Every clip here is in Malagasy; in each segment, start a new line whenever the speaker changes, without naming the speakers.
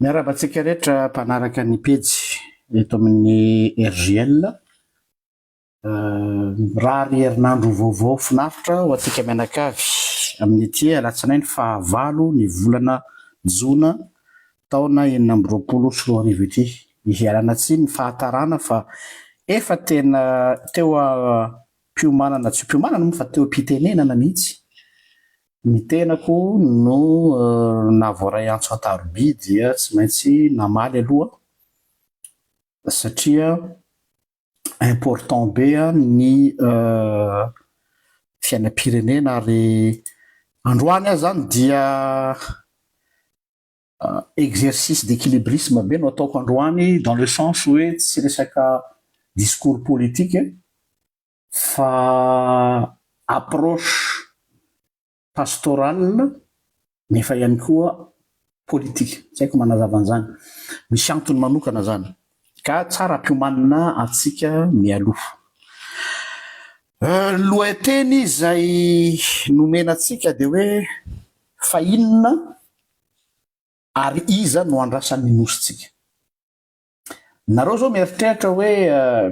Miarahaba antsika rehetra mpanaraka ny pejy eto amin'ny RJL. Mirary herinandro vaovao finaritra ho antsika mianakavy amin'ity alatsinainy fahavalo ny volana jona taona 2026 ity. Ialana tsiny ny fahatarana fa efa tena teo am-piomanana, tsy am-piomanana moa fa teo am-pitenenana mihitsy ny tenako no nahavoaray antso an-taroby dia tsy maintsy namaly aloha satria important be ny fiainam-pirenena ary androany aho zany dia exercice d'équilibrisme be no ataoko androany dans le sens hoe tsy resaka discours politique fa approche pastorale nefa ihany koa politique. Tsy haiko manazava an'izany. Misy antony manokana zany ka tsara ampiomanina antsika mialoha. Ny lohateny izay nomena antsika dia hoe fa inona ary iza no andrasan'ny nosintsika? Nareo zao mieritreritra hoe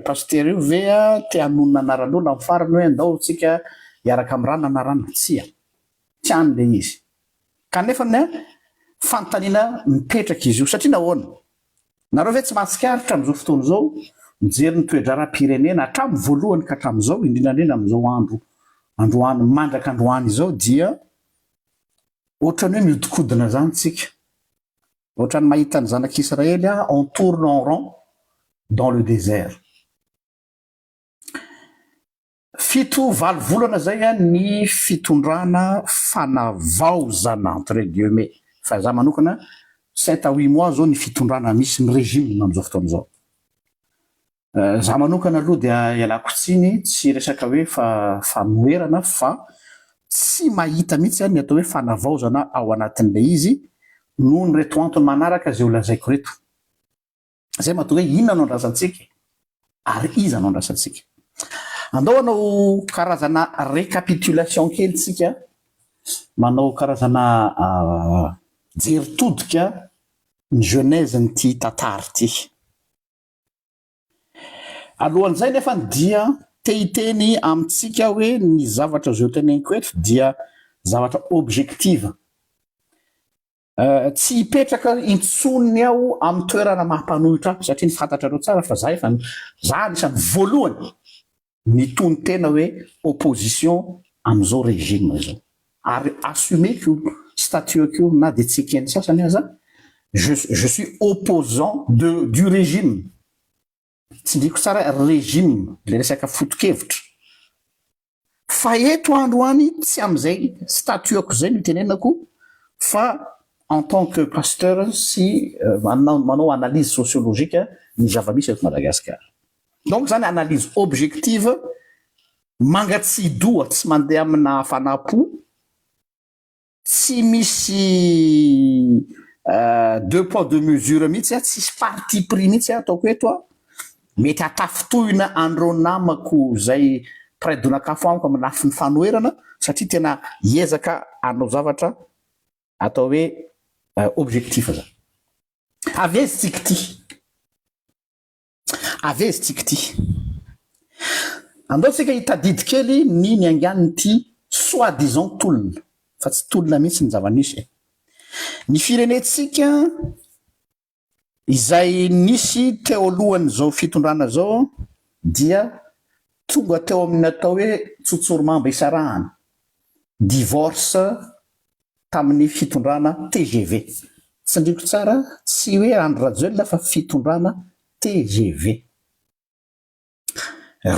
pasitera io ve te hanonona anaran'olona amin'ny farany hoe andao tsika hiaraka amin'ny rana na rana? Tsia, tsy any le izy. Kanefa ny fanontaniana mipetraka izy io satria nahoana? Nareo ve tsy mahatsikaritra amin'izao fotoana izao mijery ny toe-draharaham-pirenena hatramin'ny voalohany ka hatramin'izao indrindra indrindra amin'izao andro androany mandraka androany izao dia ohatran'ny hoe mihodinkodina izany tsika. Ohatran'ny mahita ny zanak'Israely aho on tourne en rond dans le désert. Fito valo volana zay ny fitondrana fanavaozana entre guillemets fa za manokana sept à huit mois zao ny fitondrana misy ny régime amin'izao fotoana izao. Za manokana aloha dia ialako tsiny tsy resaka hoe fanoherana fa tsy mahita mihitsy aho ny atao hoe fanavaozana ao anatin'ilay izy noho ny reto antony manaraka izay ho lazaiko reto. Izay mahatonga hoe inona no andrasantsika e? Ary iza no andrasantsika? Andao hanao karazana récapitulation kely tsika, manao karazana jery todika ny genèse-n'ity tantara ity. Alohan'izay nefa dia te hiteny amintsika hoe ny zavatra izay ho teneniko eto dia zavatra objective. Tsy hipetraka intsony aho amin'ny toerana maha mpanohitra ahy satria ny fantatrareo tsara fa za efa za anisan'ny voalohany nitono-tena hoe opposition amin'izao régime izao ary assumer-ko io statut-ko io na dia tsy eken'ny sasany aza, je je suis opposant de du régime, tsindriako tsara régime, ilay resaka foto-kevitra, fa eto androany tsy amin'izay statut-ko izay no itenenako fa en tant que pasteur sy manao analyse sociologique ny zava-misy eto Madagasikara. Donc zany analyse objective mangatsidoha tsy mandeha amina hafanam-po, tsy misy deux poids deux mesures mihitsy a, tsisy parti pris mihitsy ataoko eto a, mety hatafintohina an'ireo namako izay mpiray donak'afo amiko amin'ny lafiny fanoherana satria tena hiezaka hanao zavatra atao hoe objectif zany. Avy aiza tsika ity? Avy aiza tsika ity? Andao tsika hitadidy kely ny niaingan'ity soi disant tolona, fa tsy tolona mihitsy ny zava-nisy e. Ny firenentsika izay nisy teo alohan'izao fitondrana izao dia tonga teo amin'ny atao hoe tsotsorimamba isarahana, divorce tamin'ny fitondrana tgv. Tsindriko tsara, tsy hoe Andry Rajoelina fa fitondrana tgv.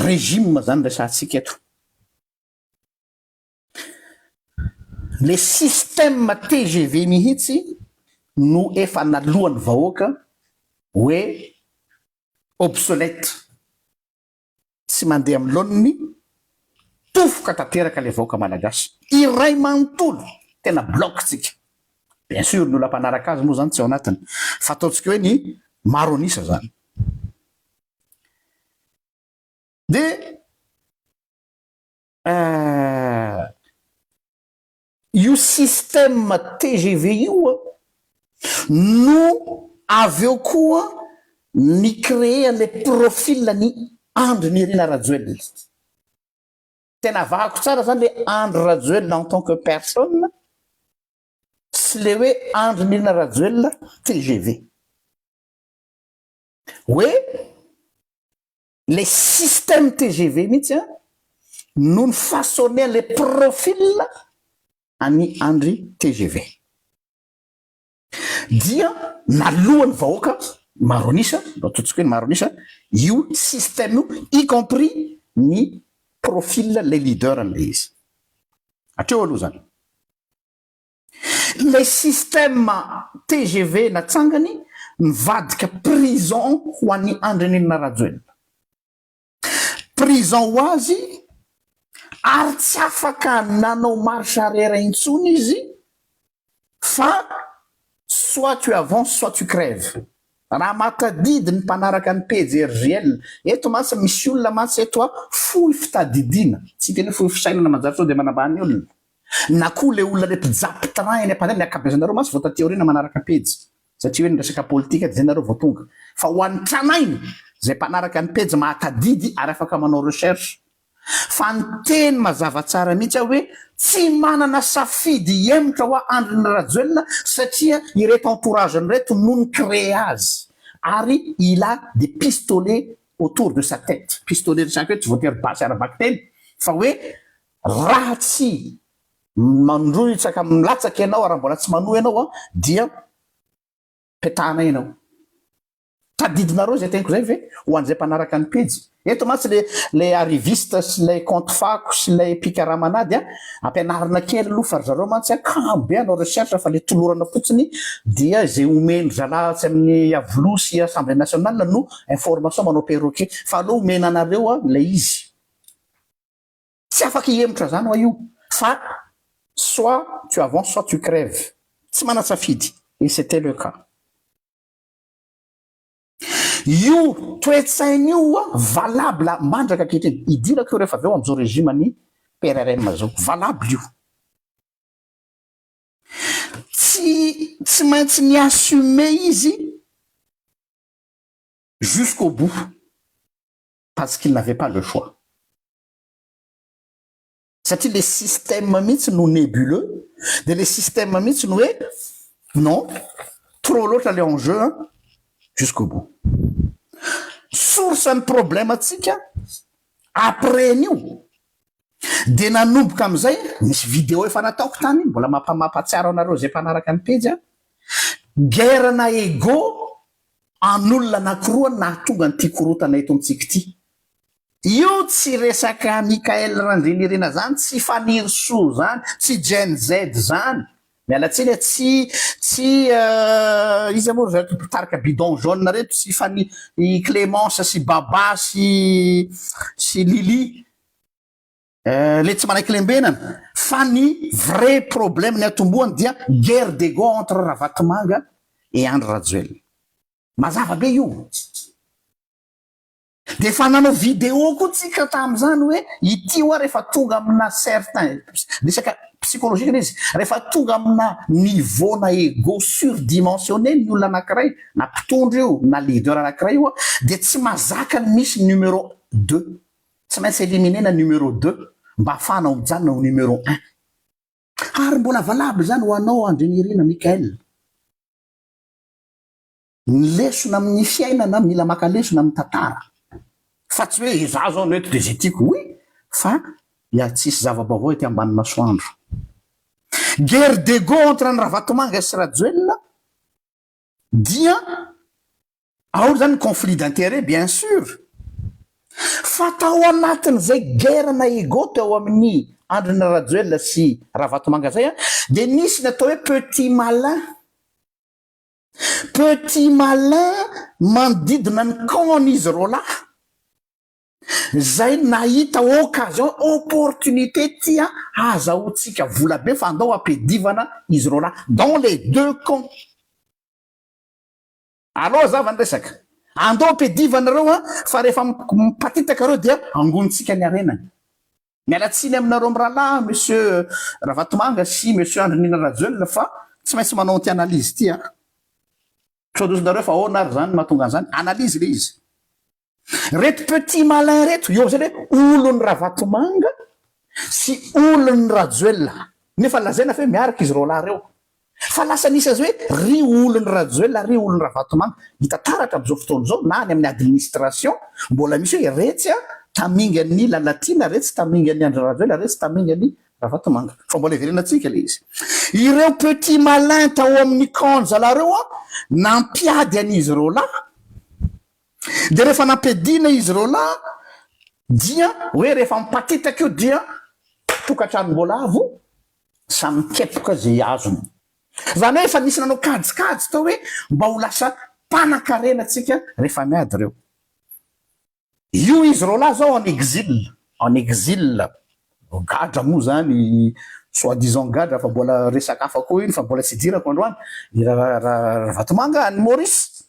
Régime zany resahantsika eto. Le système tgv mihitsy no efa naloan'ny vahoaka hoe obsolète. tsy mandeha amin'ny laoniny, tofoka tanteraka ilay vahoaka malagasy iray manontolo, tena bloc tsika, bien sur ny olona mpanaraka azy moa zany tsy ao anatiny, fa ataontsika hoe ny maro an'isa zany. Dia io système tgv io an. No avy eo koa ni-créer an'ilay profil ny Andry Nirina Rajoelina. Tena avahako tsara zany le Andry Rajoelina en tant que personne sy le hoe Andry Nirina Rajoelina tgv. Hoe le système tgv mihitsy an no ni-façonner an'ilay profil an'i Andry tgv. Dia naloan'ny vahoaka maro an'isa, mba ataontsika hoe ny maro an'isa, io système io, y compris ny profil le leader an'ilay izy. Hatreo aloha zany. Ilay système tgv natsangany nivadika prison ho an'i Andry Nirina Rajoelina. Prison ho azy ary tsy afaka nanao marche arrière intsony izy fa soit tu avances, soit tu crèves. Raha mahatadidy ny mpanaraka ny pejy RJL, eto mantsy misy olona mantsy eto a fohy fitadidiana, tsy hiteny hoe fohy fisainana manjary sao dia manambany olona, na koa le olona le mpijapy train eny am-pandehanana, ny ankabeazanareo mantsy vao taty aoriana manaraka pejy satria hoe ny resaka politika dia zay nareo vao tonga, fa ho an'ny tranainy zay mpanaraka ny pejy mahatadidy ary afaka manao recherche fa niteny mazava tsara mihitsy aho hoe tsy manana safidy hiemotra hoa Andry Rajoelina satria ireto entourage-ny ireto no ni-créer azy ary il a des pistolets autour de sa tête, pistolet resaka hoe tsy voatery basy ara-bakiteny fa hoe raha tsy mandrotsaka milatsaka ianao raha mbola tsy manohy ianao dia petahana ianao. Tadidinareo izay teniko izay ve ho an'izay mpanaraka ny pejy? Eto mantsy le le arriviste sy ilay compte fako sy ilay mpikaramanady a, ampianarina kely aloha fa ry zareo mantsy a kamo be hanao recherche fa le tolorana fotsiny dia izay omeny zalahy atsy amin'ny Iavoloha sy Assemblée nationale no information manao perroquet fa aleo omena anareo a ilay izy. Tsy afaka hihemotra zany hoa io fa soit tu avances, soit tu crèves, tsy manan-tsafidy et c'était le cas. Io toe-tsaina io hoa valable mandraka ankehitriny. Idirako io rehefa avy eo amin'izao régime ny PRRM zao. Valable io. Tsy tsy maintsy ni-assumer izy jusqu'au bout parce qu'il n'avait pas le choix. Satria le système mihitsy no nébuleux, de le système mihitsy no hoe non, trop loatra le enjeu an, jusqu'au bout. Source ny problème antsika après an'io de nanomboka amizay, misy vidéo efa nataoko tany, mbola mampatsiaro anareo zay mpanaraka ny pejy an, guerre na ego an'olona anakiroa nahatonga an'ity korotana eto amintsika ity. Io tsy resaka Mickaël Randrianirina zany, tsy Fanirisoa zany, tsy Gen Z zany, miala tsiny e, tsy tsy iza moa ry zareo mpitarika bidon jaune reto, tsy Fani i Clémence sy Baba sy sy Lily le tsy manaiky lembenana, fa ny vrai problème ny atombohany dia guerre d'ego entre Ravatomanga et Andry Rajoelina. Mazava be io. Dia efa nanao vidéo koa tsika tamin'izany hoe ity hoa rehefa tonga amina certain resaka psychologique ilay izy, rehefa tonga amina niveau na ego surdimensionné ny olona anankiray, na mpitondra io na leader anankiray io dia tsy mahazaka ny misy numéro deux, tsy maintsy éliminer-na numéro deux mba ahafahana ho mijanona ho numéro un. Ary mbola valable izany ho anao Andrianirina Mickaël. Ny lesona amin'ny fiainana mila maka lesona amin'ny tantara fa tsy hoe izaho zao no eto dia izay tiako oui fa ya tsisy zava-baovao ety ambany masoandro. Guerre d'ego entre an'i Ravatomanga sy Rajoelina dia ao zany ny conflit d'intérêt bien sûr fa tao anatin'izay guerre na ego teo amin'ny Andry Rajoelina sy Ravatomanga zay dia nisy ny atao hoe petit malin. Petit malin manodidina ny camp n'izy roalahy zay nahita occasion, opportunité tia hahazahoantsika vola be fa andao ampiadivana izy roalahy dans les deux camps. Aleo hazava ny resaka. Andao ampiadivana reo an, fa rehefa mipatitaka reo dia angonintsika ny harenany. Miala tsiny aminareo mirahalahy Monsieur Ravatomanga sy Monsieur Andry Nirina Rajoelina fa tsy maintsy manao an'ity analyse ity aho. Sao dia ozinareo fa ahoana ary zany mahatonga an'izany? Analyse le izy. Reto petit malin reto, eo amizay le olon'i Ravatomanga sy olon'i Rajoelina. Nefa lazaina fa hoe miaraka izy roalahy reo. Fa lasa nisy azy hoe ry olon'i Rajoelina, ry olon'i Ravatomanga. Hita taratra amin'izao fotoana izao na any amin'ny administration mbola misy hoe retsy a tamingan'i Lalatiana, retsy tamingan'i Andry Rajoelina, retsy tamingan'i Ravatomanga. Fa mbola hiverenantsika ilay izy. Ireo petit malin tao amin'ny camp zalahy ireo an, nampiady an'izy ireo lahy. Dia rehefa nampiadiana izy ireo lahy dia hoe rehefa mipatitaka io dia tokantranom-boalavo samy mikepoka izay azony. Izany hoe efa nisy nanao kajikajy tao hoe mba ho lasa mpanan-karena tsika rehefa miady ireo. Io izy roalahy zao en exil, en exil, gadra moa zany, soit disant gadra fa mbola resaka hafa koa iny fa mbola tsy idirako androany, i Ravatomanga any Maurice,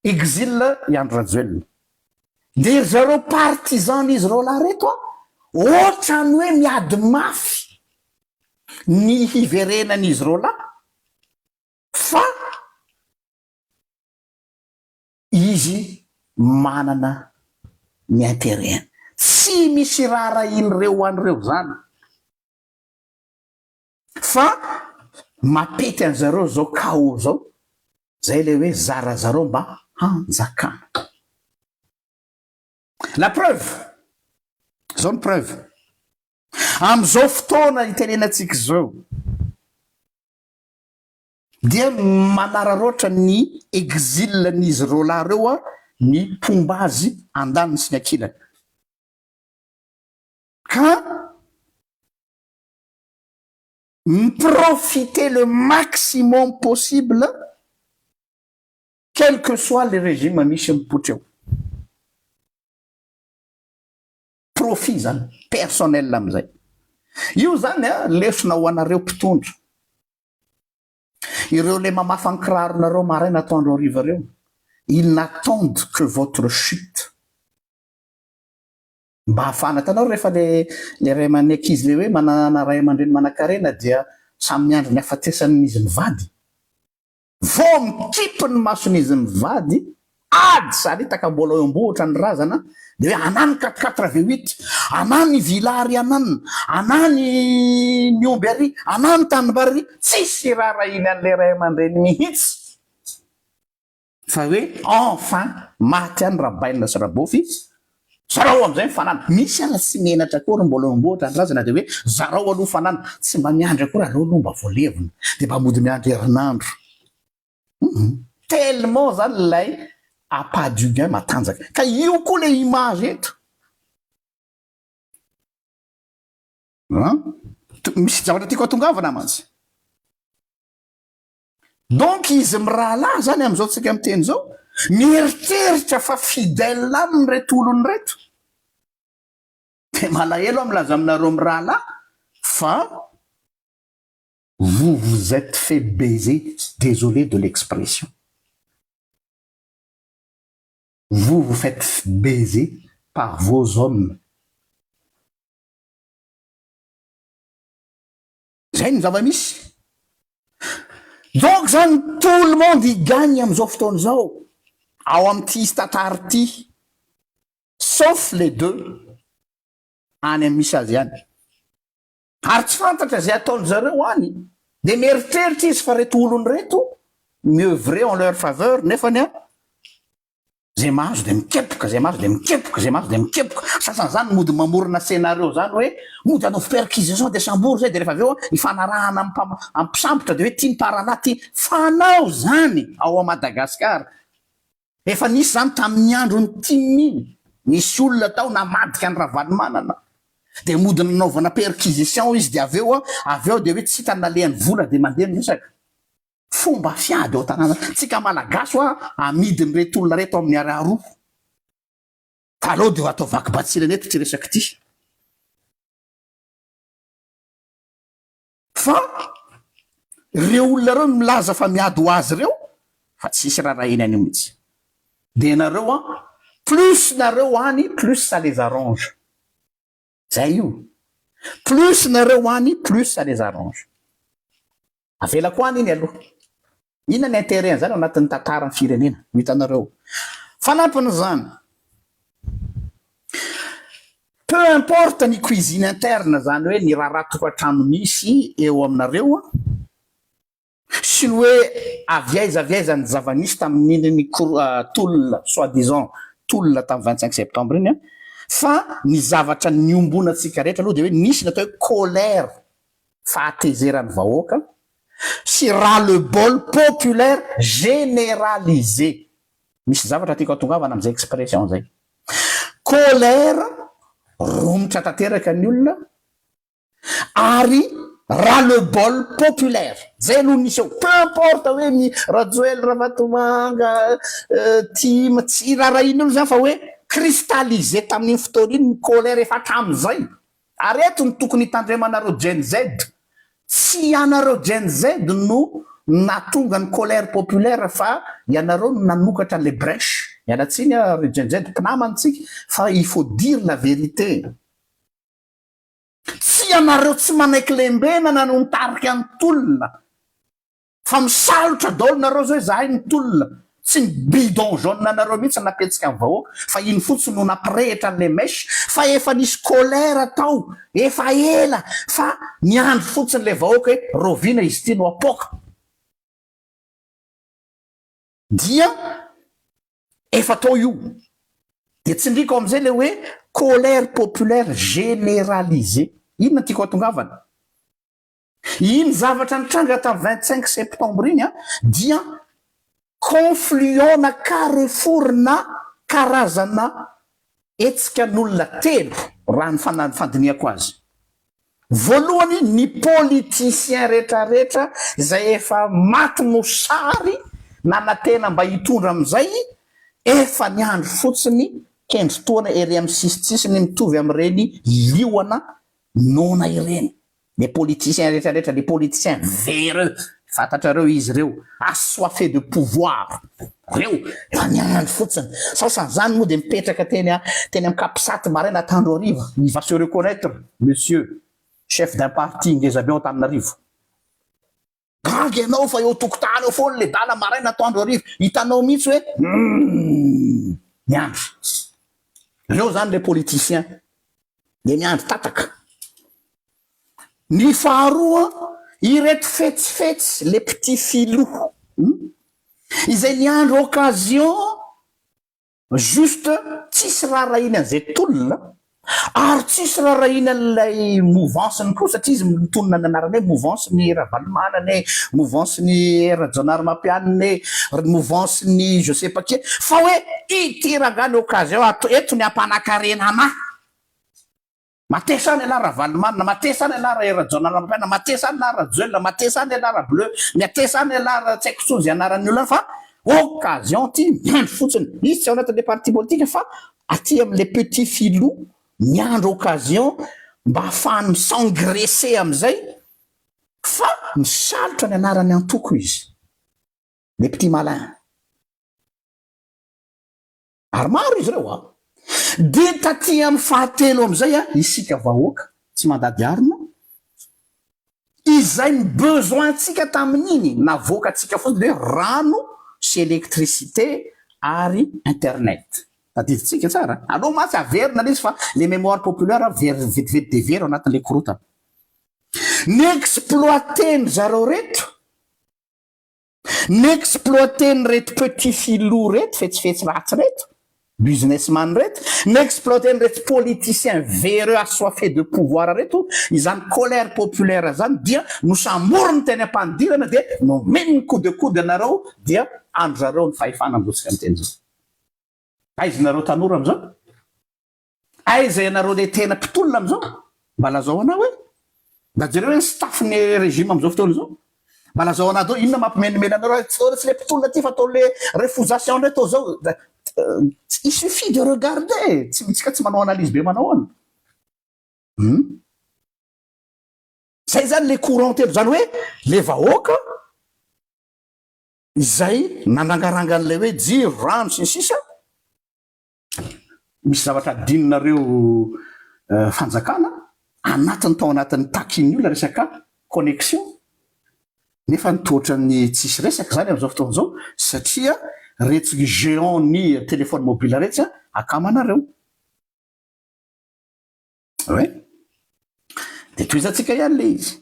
exil i Andry Rajoelina. Dia ry zareo partisan n'izy roalahy reto an, ohatran'ny hoe miady mafy ny hiverenan'izy roalahy fa Izy manana ny intérêt-ny. Tsy misy raharahian'ireo an'ireo zany. Fa mapety an'zareo zao chaos zao, zay le hoe zarazarao mba hanjakana. La preuve, zao ny preuve, am'zao fotoana itenenantsika zao, Dia manararaotra ny exil n'izy ireo lahy ireo ny mpomba azy andaniny sy ny ankilany. Ka mi-profiter le maximum possible quel que soit le régime misy mipoitra eo. Profit zany, personnel amin'izay. Io zany lesona ho anareo mpitondra. Ireo le mamafa ny kiraronareo maraina atoandro hariva reo, ils n'attendent que votre chute. Mba hahafahana, hitanao rehefa le le ray aman ny ankizy le hoe manana ray aman-dreny manankarena dia samy miandry ny hafatesan'izy mivady. Vao mikipy ny mason'izy mivady, ady saritaka mbola eo am-bohitra ny razana, dia hoe anà ny quatre quatre V huit, anà ny villa ary ananona, anà ny ny omby ary, anà ny tanimbary ary, tsisy iraharahiany an'ilay ray aman-dreny mihitsy fa hoe enfin maty any Rabaina sy Rabofy, Zarao amin'izay ny fanana. Misy aza tsy menatra akory mbola eo am-bohitra ny razana dia hoe zarao aloha fanana. Tsy mba miandry akory aleo aloha mba voalevina dia mba mody miandry herinandro. Hum. Tellement zany ilay appât du gain matanjaka. Ka io koa ilay image eto. An? Misy zavatra tiako hatongavana mantsy. Donc izy mirahalahy zany amizao tsika miteny zao mieritreritra fa fidèle aminy reto olona reto de malahelo aho milaza aminareo mirahalahy fa vous vous etes fait baiser désolé de l'expression vous vous faites baiser par vos hommes. Zay no zava-misy. Donc zany tout le monde y gagne amin'izao fotoana izao ao amin'ity tantara ity sauf les deux any amin'ny misy azy any. Ary tsy fantatra izay ataon-dry zareo any. Dia mieritreritra izy fa reto olona ireto mi-oeuvrer en leur faveur nefany an, Zay mahazo dia mikepoka, zay mahazo dia mikepoka, zay mahazo dia mikepoka. Sasany zany mody mamorona scenario zany hoe mody hanao perquisition dia sambory zay dia rehefa avy eo ifanarahana amin'ny mpam- amin'ny mpisambotra dia hoe ty ny parana ty. Fanao zany ao à Madagascar. Efa nisy zany tamin'ny andron'ny tim iny. Nisy olona tao namadika an'i Ravalomanana. Dia mody nanaovana perquisition izy dia avy eo avy eo dia hoe tsy hita ny nalehan'ny vola dia mandeha ny resaka. Fomba fiady ao an-tanàna. Tsika Malagasy hoa amidin'ireto olona ireto amin'ny ariary roa. Fa aleo dia atao vaky batsilana eto ity resaka ity. Fa ireo olona ireo milaza fa miady ho azy ireo fa tsisy rarahiny an'io mihitsy. Dia nareo an, plus nareo any plus ça les arrange. Zay io. Plus nareo any plus ça les arrange. Avelako any iny aloha. Inona ny intérêt an'izany ao anatin'ny tantaran'ny firenena? Ho hitanareo. Fanampin'izany, peu importe ny cuisine interne, izany hoe ny raharaha tokantrano misy eo aminareo, sy ny hoe avy aiza avy aiza ny zava-nisy tamin'iny tolona, soi disant tolona tamin'ny 25 septembre iny, fa ny zavatra niombonantsika rehetra aloha dia hoe nisy ny atao hoe colère, fahatezeran'ny vahoaka, sy ras le bol populaire généralisé. Misy zavatra tiako hatongavana amin'izay expression izay. Colère, romotra tanteraka ny olona, ary ras le bol populaire. Zay aloha ny niseho. Peu importe hoe ny Rajoel, Ravatomanga, Tim, tsy raharahian'ny olona zany fa hoe cristallisé tamin'iny fotoana iny ny colère efa hatramin'izay. Ary eto no tokony hitandremanareo Gen Z. Tsy ianareo Gen Z no nahatonga ny colère populaire fa ianareo no nanokatra an'ilay brèche. Miala tsiny aho ry Gen Z, mpinamana tsika fa il faut dire la vérité. Tsy ianareo tsy manaiky lembenana no nitarika ny tolona fa misalotra daholo nareo zao hoe zahay nitolona, tsy ny bidon jaune anareo mihitsy napetsika ny vahoaka fa iny fotsiny no nampirehitra an'le mèche fa efa nisy colère tao efa ela fa niandry fotsiny le vahoaka hoe raoviana izy ity no apoaka dia efa tao io dia tsindriko amin'izay le hoe colère populaire généralisée. Inona tiako hatongavana? Iny zavatra nitranga tamin'ny 25 septembre iny dia confluent na carrefour na karazana hetsika n'olona telo raha ny fandinihako azy. Voalohany ny politicien retraretra izay efa maty mosary nanatena mba hitondra amin'izay efa niandry fotsiny kendry tohana ery amin'ny sisintsisiny mitovy amin'ireny liona noana ireny. Les politiciens retraretra, les politiciens véreux fantatrareo izy ireo, assoiffés de pouvoir reo efa niandry fotsiny. Saosan'izany moa dia mipetraka teny teny amin'ny capsat maraina atandro hariva, il va se reconnaître monsieur chef d'un parti ngeza be ao Antananarivo. Gaga ianao fa eo tokotany eo foana ledala maraina atoandro hariva, hitanao mihitsy hoe humm miandry. Reo zany le politicien le miandry tataka. Ny faharoa ireto fetsifetsy le petit filou hum izay niandry occasion Juste tsisy raharahiany an'izay tolona ary tsisy raharahiany an'ilay mouvance-ny koa satria izy mitonona ny anarany hoe mouvance-ny Ravalomanana e, mouvance-ny Rajaonarimampianina e, mouvance-ny je sais pas qui fa hoe ity rangahy ny occasion ato eto ny hampanakarena anah. Matesa any ialahy Ravalomanana, matesa any ialahy Ra Rajaonarimampianina, matesa any ialahy Rajoelina, matesa any ialahy Rableu, miatesa any ialahy Ra tsy haiko intsony izay anaran'ny olona any fa occasion ity miandry fotsiny. Izy tsy ao anatin'ilay parti politique fa aty amin'ilay petit filou miandry occasion mba ahafahany mi-s'engraisser amin'izay fa misalotra ny anaran'ny antoko izy. Les petits malins. Ary maro izy ireo an! Dia taty amin'ny fahatelo amin'izay an, isika vahoaka tsy mandady arina, izay ny besoin-tsika tamin'iny navoakantsika fotsiny dia hoe rano sy électricité ary internet. Tadidintsika tsara an! Aleo mantsy averina ilay izy fa les mémoires populaires very vetivety dia very ao anatin'ilay korontana. Ni-exploiter-ndry zareo ireto. Ni-exploiter-n'ireto petit filou reto, fetsifetsy ratsy reto, businessman reto, ni-exploiter-n'ireto politiciens véreux assoiffés de pouvoir reto, izany colère populaire zany dia nosamboriny teny am-panidirana dia nomeny ny coup de coude anareo dia andry zareo ny fahefana amin'izao tsika miteny izao. Aiza nareo tanora amin'izao? Aiza ianareo le tena mpitolona amizao? Mba lazao anah hoe? Mba jereo hoe ny staff ny régime amizao fotoana izao. Mba lazao anah daholo inona mampimenimeny anareo hoe tsy le mpitolona ty fa atao le refusation ndray toa zao. Il suffit de regarder, tsy tsika tsy manao analyse be manao ahoana. Hum. Zay zany le courant telo zany hoe le vahoaka izay nanangaranga an'ilay hoe jiro, rano sy ny sisa. Misy zavatra adinonareo fanjakana anatiny tao anatin'ny takin'ny olona resaka connexion. Nefa ny toa ohatran'ny tsisy resaka izany amin'izao fotoana izao satria retsy géant ny téléphone mobile retsy akamanareo. Ouais. Dia tohizantsika ihany ilay izy.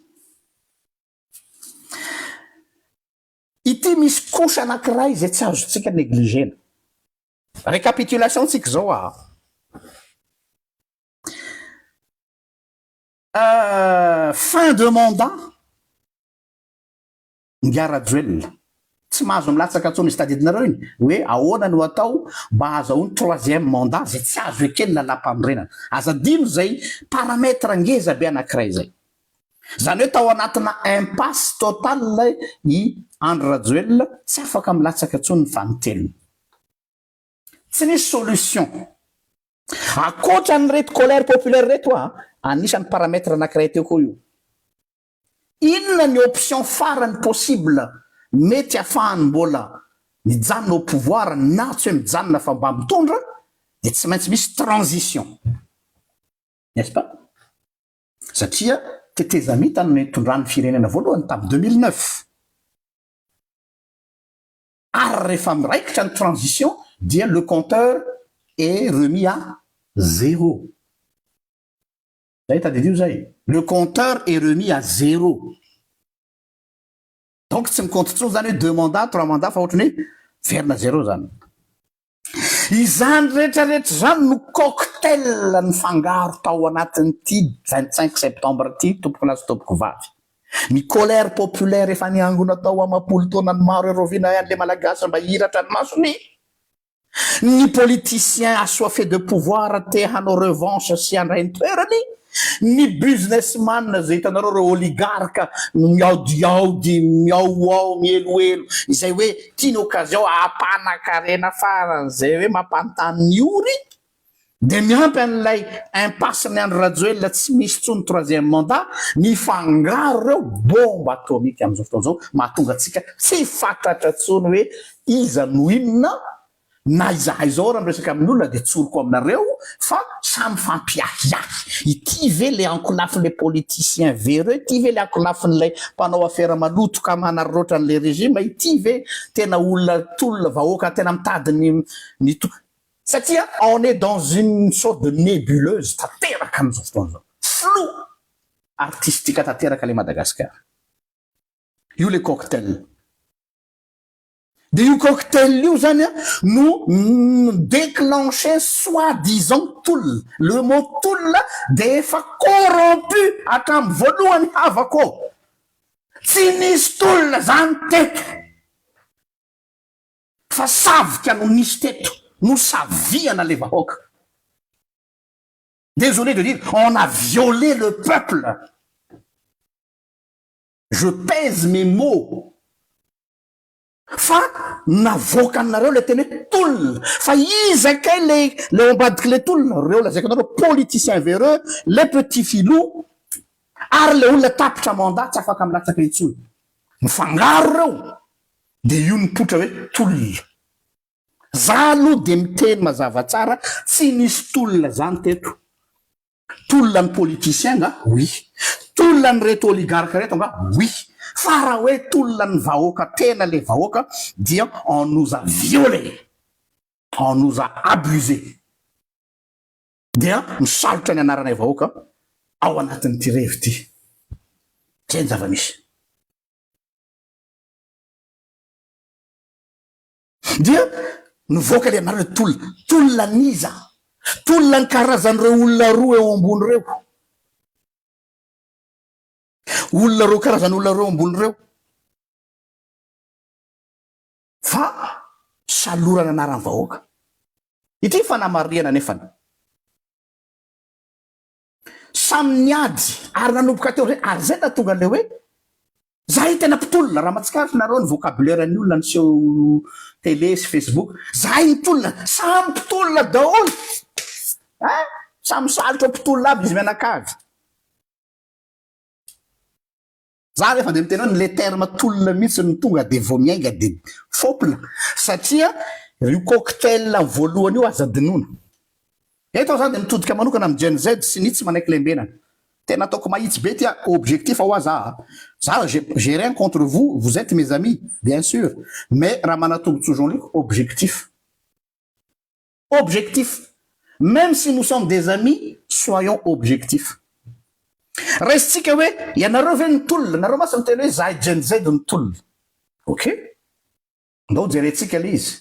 Ity misy couche anankiray izay tsy azontsika negligena. Récapitulation tsika izao aa. Fin de mandat Ingahy Rajoelina. Tsy mahazo milatsaka intsony izy. Tadidinareo iny hoe ahoana no atao mba hahazahoany troisième mandat izay tsy azo eken'ny lalàmpanorenana. Aza adino izay paramètre ngeza be anankiray izay. Izany hoe tao anatina impasse totale i Andry Rajoelina, tsy afaka milatsaka intsony ny fanintelony. Tsy nisy solution. Ankoatra an'ireto colère populaire ireto hoa, anisan'ny paramètre anankiray teo koa io. Inona ny option farany possible mety afahany mbola mijanona au pouvoir na tsy hoe mijanona fa mba mitondra dia tsy maintsy misy transition. N'est-ce pas? Satria tetezamita no nitondran'ny firenena voalohany tamin'ny 2009. Ary rehefa miraikitra ny transition dia le compteur est remis à zéro. Zay tadidio zay. Le compteur est remis à zéro. Donc tsy mi-compte intsony zany hoe deux mandats, trois mandats fa ohatran'ny hoe miverina zéro zany. Izany rehetra rehetra izany no cocktail nifangaro tao anatin'ity 25 septembre ity tompokolahy sy tompokovavy. Ny colère populaire efa niangona tao amam-polo taonany maro eroviana ihany le Malagasy mba hihiratra ny masony. Ny politiciens assoiffés de pouvoir te hanao revanche sy handray ny toerany. Ny businessman izay hitanareo ireo oligarques miaodiaody, miaoao, mieloelo izay hoe tiany occasion hampanakarena faran'izay hoe mampanontany ny ory dia miampy an'ilay impasse ny Andry Rajoelina tsy misy intsony troisième mandat, mifangaro ireo bombe atomique amin'izao fotoana izao mahatonga antsika tsy fantatra intsony hoe iza no inona Na izahay izao raha miresaka amin'olona dia tsoriko aminareo fa samy mifampiahiahy. Ity ve le ankolafin'ilay politicien véreux, ity ve le ankolafin'ilay mpanao afera maloto ka manararaotra an'ilay régime, ity ve tena olona tolona vahoaka tena mitady ny ny to. Satria on est dans une sorte de nébuleuse tanteraka amin'izao fotoana izao. Flou artistique tanteraka ilay Madagasikara. Io le cocktail. Dia io cocktail io zany an no mi-declencher soit disant tolona. Le mot tolona dia efa corrompu hatramin'ny voalohany havako ô! Tsy nisy tolona zany teto fa savika no nisy teto, nosavihana le vahoaka. Désolé de dire, on a violé le peuple. Je pèse mes mots. Fa navoakanareo le teny hoe tolona, fa iza kay le le ao ambadiky le tolona? Reo lazaiko anareo politicien véreux, les petits filous, ary le olona tapitra mandat tsy afaka milatsaka intsony. Mifangaro reo, de io nipoitra hoe tolona. Za aloha de miteny mazava tsara, tsy nisy tolona zany teto. Tolona ny politicien nga? Oui. Tolona ny reto oligarque reto nga? Oui. Fa raha hoe tolona ny vahoaka tena le vahoaka dia on nous a violé, on nous a abusé. Dia misalotra ny anaranay vahoaka ao anatin'ity revy ity. Zay ny zava-misy. Dia nivoaka ilay anarana hoe tolona. Tolona an'iza? Tolona ny karazan'ireo olona roa eo ambony ireo. Olona roa karazan'olona roa eo ambony ireo. Fa salorana anaran'ny vahoaka. Ity fanamarihana nefany. Samy niady ary nanomboka teo amizay ary zay nahatonga anle hoe zahay tena mpitolona raha matsikaritra nareo ny vocabulaire ny olona niseho télé sy facebook zahay nitolona samy mpitolona daholo eh samy misalotra mpitolona aby izy mianakavy Za rehefa de miteny hoe ny le terme tolona mihitsy no tonga de vao miainga de fopla satria io cocktail voalohany io aza adinoina. Eto aho zany de mitodika manokana amin'ny Gen Z sy ny tsy manaiky lembenana. Tena ataoko mahitsy be ty a, objectif hoa za a. Za j'ai rien contre vous, vous etes mes amis, bien sûr, mais raha manatombotsoa Jean Luc, objectif. Objectif. Même si nous sommes des amis, soyons objectifs. Raisintsika hoe ianareo ve nitolona, nareo mantsy miteny hoe zahay Gen Z nitolona. Ok, ndao jerentsika le izy.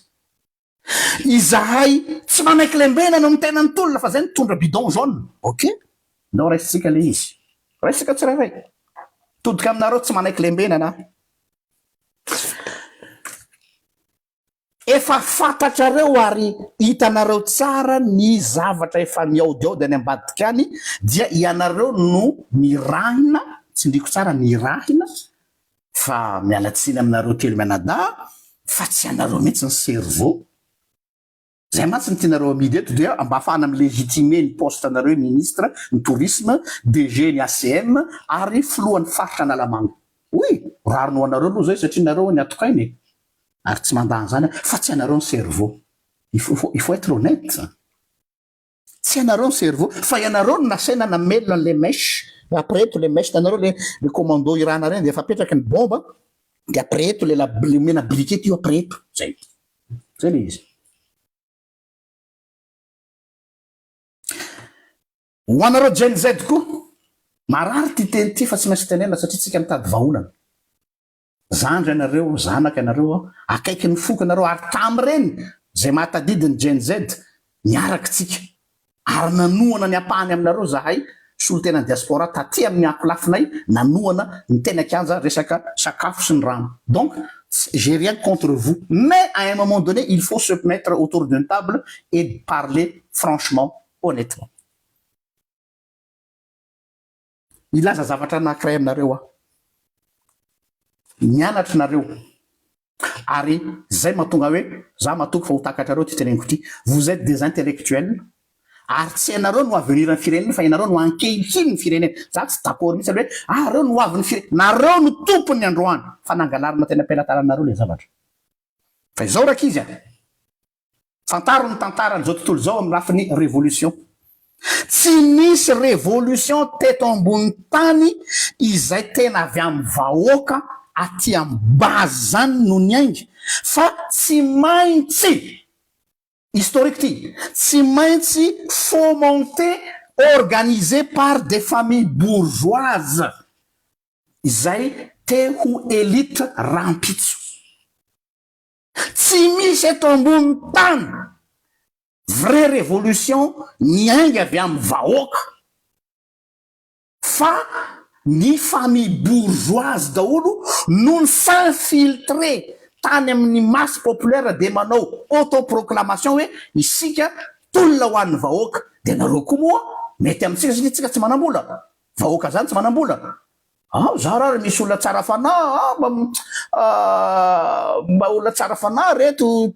Izahay tsy manaiky lembenana no tena nitolona fa zay nitondra bidon jaune. Ok, ndao raisintsika le izy. Raisintsika tsirairay. Todika aminareo tsy manaiky lembenana aho. Efa fantatrareo ary hitanareo tsara ny zavatra efa mihaodihaody any ambadika any dia ianareo no nirahina, tsindriko tsara nirahina fa miala tsiny aminareo telo mianadahy fa tsy ianareo mihitsy ny cerveau. Zay mantsy ny tianareo amidy eto dia mba ahafahana mi-legitimer ny poste anareo hoe ministre ny tourisme, DG ny ACM ary filohan'ny faritra Analamanga. Oui, rariny ho anareo aloha zay satria nareo ny atokaina e. Ary tsy mandà an'izany aho fa tsy anareo ny cerveau. Il faut il faut être honnête. Tsy ianareo ny cerveau fa ianareo no nasaina namelona an'le mèche. Apireto le mèche, hitanareo le le commando irana reny dia efa apetraky ny bomba dia apireto le la le omena briquet io apireto. Zay. Zay le izy. Ho anareo Gen Z koa, marary ity teny ity fa tsy maintsy tenenina satria tsika mitady vahaolana. Zandry ianareo, zanaka ianareo, akaiky ny foko ianareo ary tamin'ireny izay mahatadidy ny Gen Z niaraka tsika ary nanohana ny ampahany aminareo zahay solontenan'ny diaspora taty amin'ny ankolafinay nanohana ny teny an-kianja resaka sakafo sy ny rano donc j'ai rien contre vous mais à un moment donné il faut se mettre autour d'une table et parler franchement honnêtement. Hilaza zavatra anankiray aminareo aho. Nianatra nareo ary zay mahatonga hoe za matoky fa ho takatrareo ty teneniko ty, vous etes des intellectuels ary tsy ianareo no avenir ny firenena fa ianareo no ankehitriny ny firenena. Za tsy d'accord mihitsy aloha hoe ah reo no ho avin'ny firenena, nareo no tompony androany fa nangalarina teny am-pelatananareo le zavatra. Fa izao rankizy a! Fantaro ny tantaran'izao tontolo izao amin'ny lafiny révolution. Tsy nisy révolution teto ambony tany izay tena avy amin'ny vahoaka aty amin'ny base zany no niainga fa tsy maintsy, historique ty, tsy maintsy fomenté, organisé par des familles bourgeoises izay te ho élite rahampitso. Tsy misy eto ambony tany vraie révolution niainga avy amin'ny vahoaka fa ny famille bourgeoise daholo no ni-s'infiltrer tany amin'ny masse populaire dia manao auto-proclamation hoe isika tolona ho an'ny vahoaka dia nareo koa moa mety amintsika satria tsika tsy manam-bola, vahoaka zany tsy manam-bola. Ah zara ary misy olona tsara fanahy ah mba mba olona tsara fanahy reto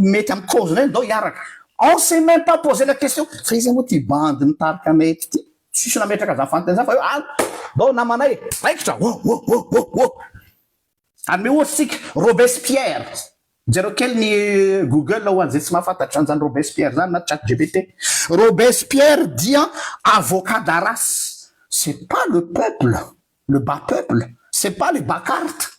mety amin'ny cause nay ndao hiaraka. On s'est même pas posé la question fa iza moa ty bandy mitarika anay eto ty? Tsisy nametraka zany fanontaniana zany fa hoe ah ndao namanay raikitra oh oh oh oh oh. Hanome ohatra isika, Robespierre, jereo kely ny Google ho an'izay tsy mahafantatra an'izany Robespierre izany na chat GPT. Robespierre dia avocat d'Arras, c'est pas le peuple, le bas peuple, c'est pas les bas cartes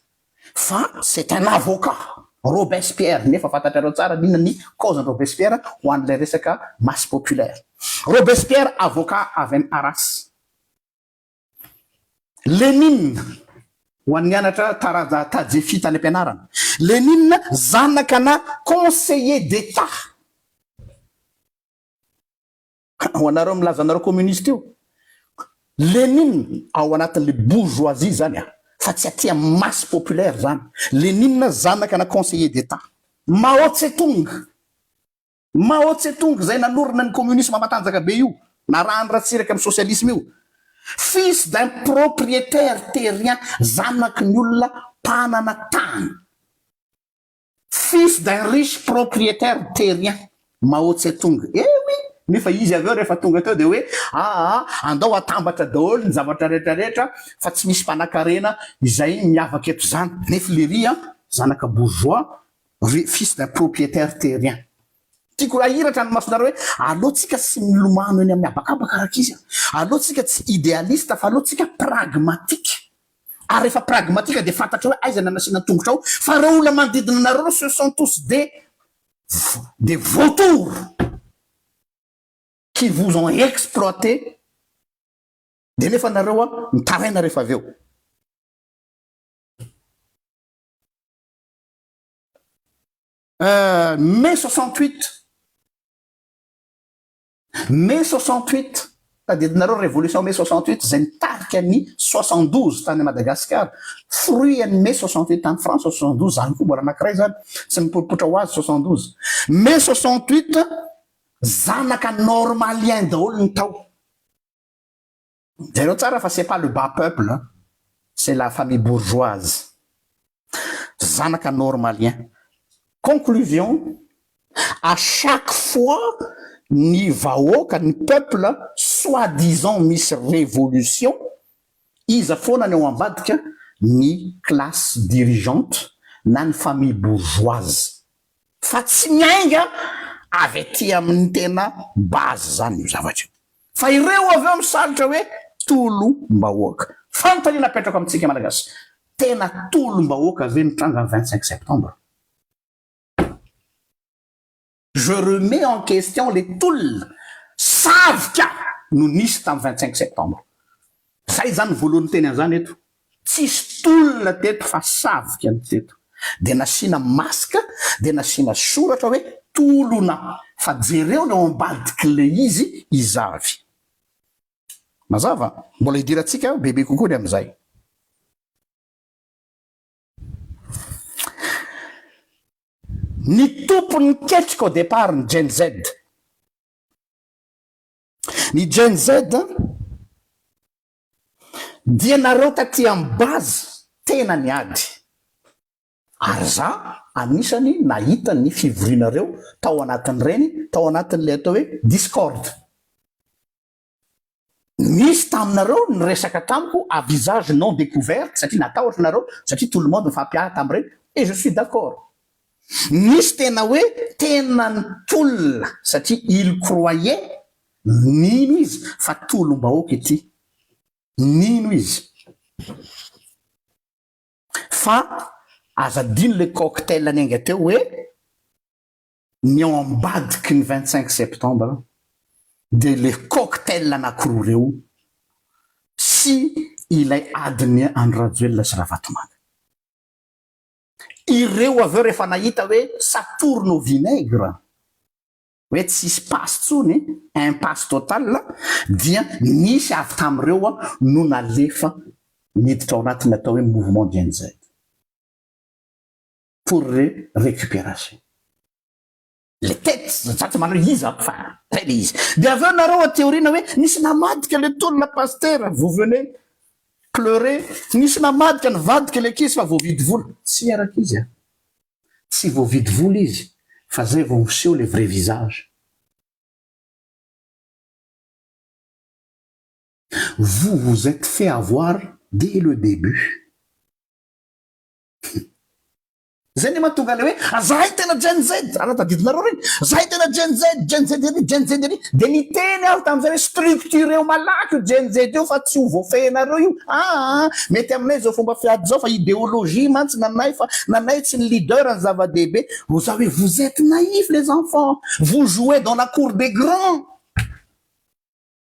fa c'est un avocat, Robespierre, nefa fantatrareo tsara n'inona ny cause-n'i Robespierre ho an'ilay resaka masse populaire. Robespierre avocat avy any Arras. Lénine, ho an'ny nianatra taranja Tajefi tany am-pianarana. Lénine, zanaka ana conseiller d'Etat. Ho anareo milaza anareo communiste io. Lénine, ao anatin'ilay bourgeoisie izany a, fa tsy aty amin'ny masse populaire izany. Lénine, zanaka ana conseiller d'Etat. Mao Tse-tung, Mao Tse-tung izay nanorina ny communisme matanjaka be io, narahan'i Ratsiraka amin'ny socialisme io. Fils d'un propriétaire terrien, zanaky ny olona mpanana tany. Fils d'un riche propriétaire terrien, Mao Tse-tung. Eh oui! Nefa izy avy eo rehefa tonga teo dia hoe aa andao atambatra daholo ny zavatra rehetra rehetra fa tsy misy mpanakarena izay miavaka eto izany. Nefa lery an, zanaka bourgeois, Ry fils d'un propriétaire terrien. Tiako ahiratra ny masonareo hoe aleo tsika tsy milomano eny amin'ny habakabaka rankizy a! Aleo tsika tsy idealiste fa aleo tsika pragmatique. Ary rehefa pragmatique dia fantatrao hoe aiza ny anasiana ny tongotrao fa ireo olona manodidina anareo ireo ce sont tous des des vautours qui vous ont exploité dia nefa nareo a mitaraina rehefa avy eo. Mai 68, mai 68, tadidinareo révolution mai 68 izay nitarika ny 72 tany Madagasikara, fruit an'ny mai 68 tany France 72, zany koa mbola anankiray zany, tsy mipoipoitra ho azy 72. Mai 68, zanaka normalien daholo ny tao. Jereo tsara fa c'est pas le bas peuple hein, c'est la famille bourgeoise. Zanaka normalien. Conclusion, à chaque fois ny vahoaka, ny peuple soit disant misy révolution, iza foana ny ao ambadika? Ny classe dirigeante na ny famille bourgeoise. Fa tsy miainga avy aty amin'ny tena base zany io zavatra io. Fa ireo avy eo misalotra hoe tolom-bahoaka. Fanontaniana apetrako amintsika Malagasy, tena tolom-bahoaka ve ny tranga ny 25 septembre? Je remets en question le tolona savika no nisy tamin'ny 25 septembre. Zay zany voalohany niteny an'izany eto. Tsisy tolona teto fa savika ny teto. Dia nasiana masque, dia nasiana soratra hoe tolona. Fa jereo ny ao ambadik'ilay izy iza avy. Mazava? Mbola hidirantsika bebe kokoa ny amin'izay. Ny tompon'ny ketrika au départ ny Gen Z. Ny Gen Z dia nareo taty am base tena niady. Ary za anisany nahita ny fivorianareo tao anatin'ireny, tao anatin'ilay atao hoe discord. Nisy taminareo niresaka tamiko à visage non decouvert satria natahotra nareo satria tout le monde nifampiahy tamin'ireny et je suis d'accord. Nisy tena hoe tena nitolona satria il croyait, nino izy fa tolom-bahoaka ity. Nino izy. Fa aza adino le cocktail niainga teo hoe ny ao ambadiky ny 25 septembre dia le cocktail anakiroa ireo sy ilay adin'i Andry Rajoelina sy Ravatomanga. Ireo avy eo rehefa nahita hoe ça tourne au vinaigre, hoe tsisy passe tsony, impasse totale, dia nisy avy tamin'ireo no nalefa niditra ao anatin'ny atao hoe mouvement Gen Z pour récupération. Le tête, za tsy manao iza fa zay le izy. De avy eo nareo aty aoriana hoe nisy namadika le tolona pasitera, vous venez pleurer, nisy namadika nivadika le ankizy fa voavidy vola. Tsia rankizy a! Tsy voavidy vola izy fa zay vao miseho le vrai visage. Vous vous etes fait avoir dès le début. Zay anie mahatonga le hoe zahay tena Gen Z, ara tadidinareo reny, zahay tena Gen Z, Gen Z ery, Gen Z ery, de niteny aho tamin'izay hoe structureo malaky io Gen Z io fa tsy ho voafehinareo io, aa mety aminay zao fomba fiady zao fa idéologie mantsy nanay fa nanay tsy ny leader ny zava-dehibe, hoy za hoe vous etes naïfs les enfants, vous jouez dans la cour des grands,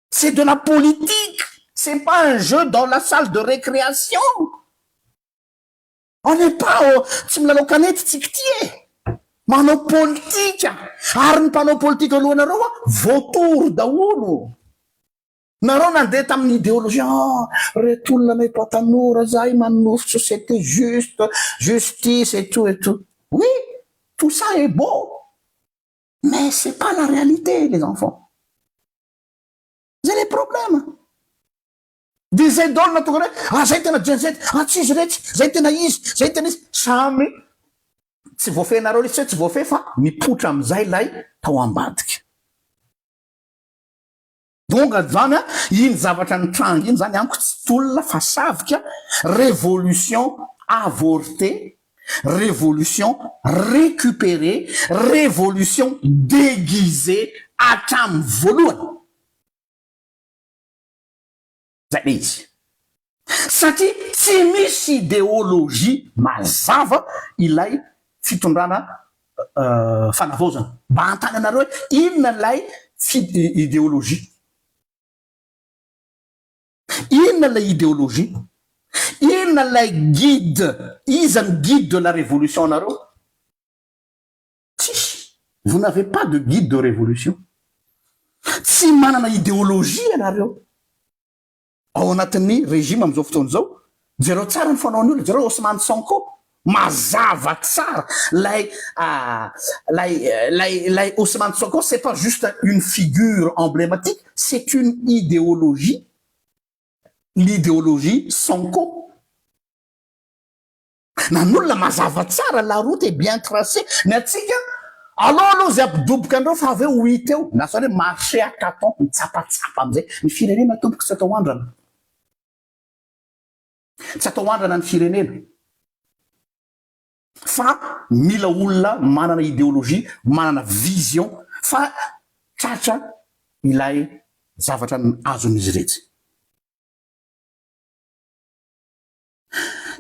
c'est de la politique, c'est pas un jeu dans la salle de récréation. On n'est pas au tsy milalao kanety tsika ity e! Manao politika! Ary ny mpanao politika alohanareo a, vautour daholo! Nareo nandeha tamin'ny idéologie, ah, reto olona anay toa tanora zahay manonofy société juste, justice et tout et tout. Oui, tout ça est beau, mais c'est pas la réalité les enfants. Zay le problème. Dia izay daholo no nahatonga ny hoe, ah zay tena Gen Z, ah tsy izy iretsy, zay tena izy, zay tena izy. Samy tsy voafehinareo ilay izy, tsy hoe tsy voafehy fa mipoitra amin'izay ilay tao ambadika. Donc zany an, iny zavatra nitranga iny zany amiko tsy tolona fa savika, révolution avortée. Révolution récupérée, révolution déguisée hatramin'ny voalohany. Zay le izy. Satria tsy misy idéologie mazava ilay fitondrana fanavaozana. Mba hanontany anareo hoe inona ilay idéologie? Inona ilay idéologie? Inona ilay guide? Iza ny guide de la révolution anareo? Tsisy. Vous n'avez pas de guide de révolution. Tsy manana idéologie ianareo. Ao anatin'ny régime amin'izao fotoana izao, jereo tsara ny fanaon'ny olona, jereo Ousmane Sonko, mazava tsara lay lay lay lay Ousmane Sonko, c'est pas juste une figure emblématique, c'est une idéologie, l'idéologie Sonko. Na ny olona mazava tsara, la route est bien tracée. Ny antsika aloha aloha zay ampidoboka andreo fa avy eo ho hita eo. Lasa hoe marché à tâtons, mitsapatsapa amizay. Ny firenena tompoko tsy atao andrana. Tsy atao andrana ny firenena. Fa mila olona manana idéologie, manana vision fa tratra ilay zavatra azon'izy iretsy.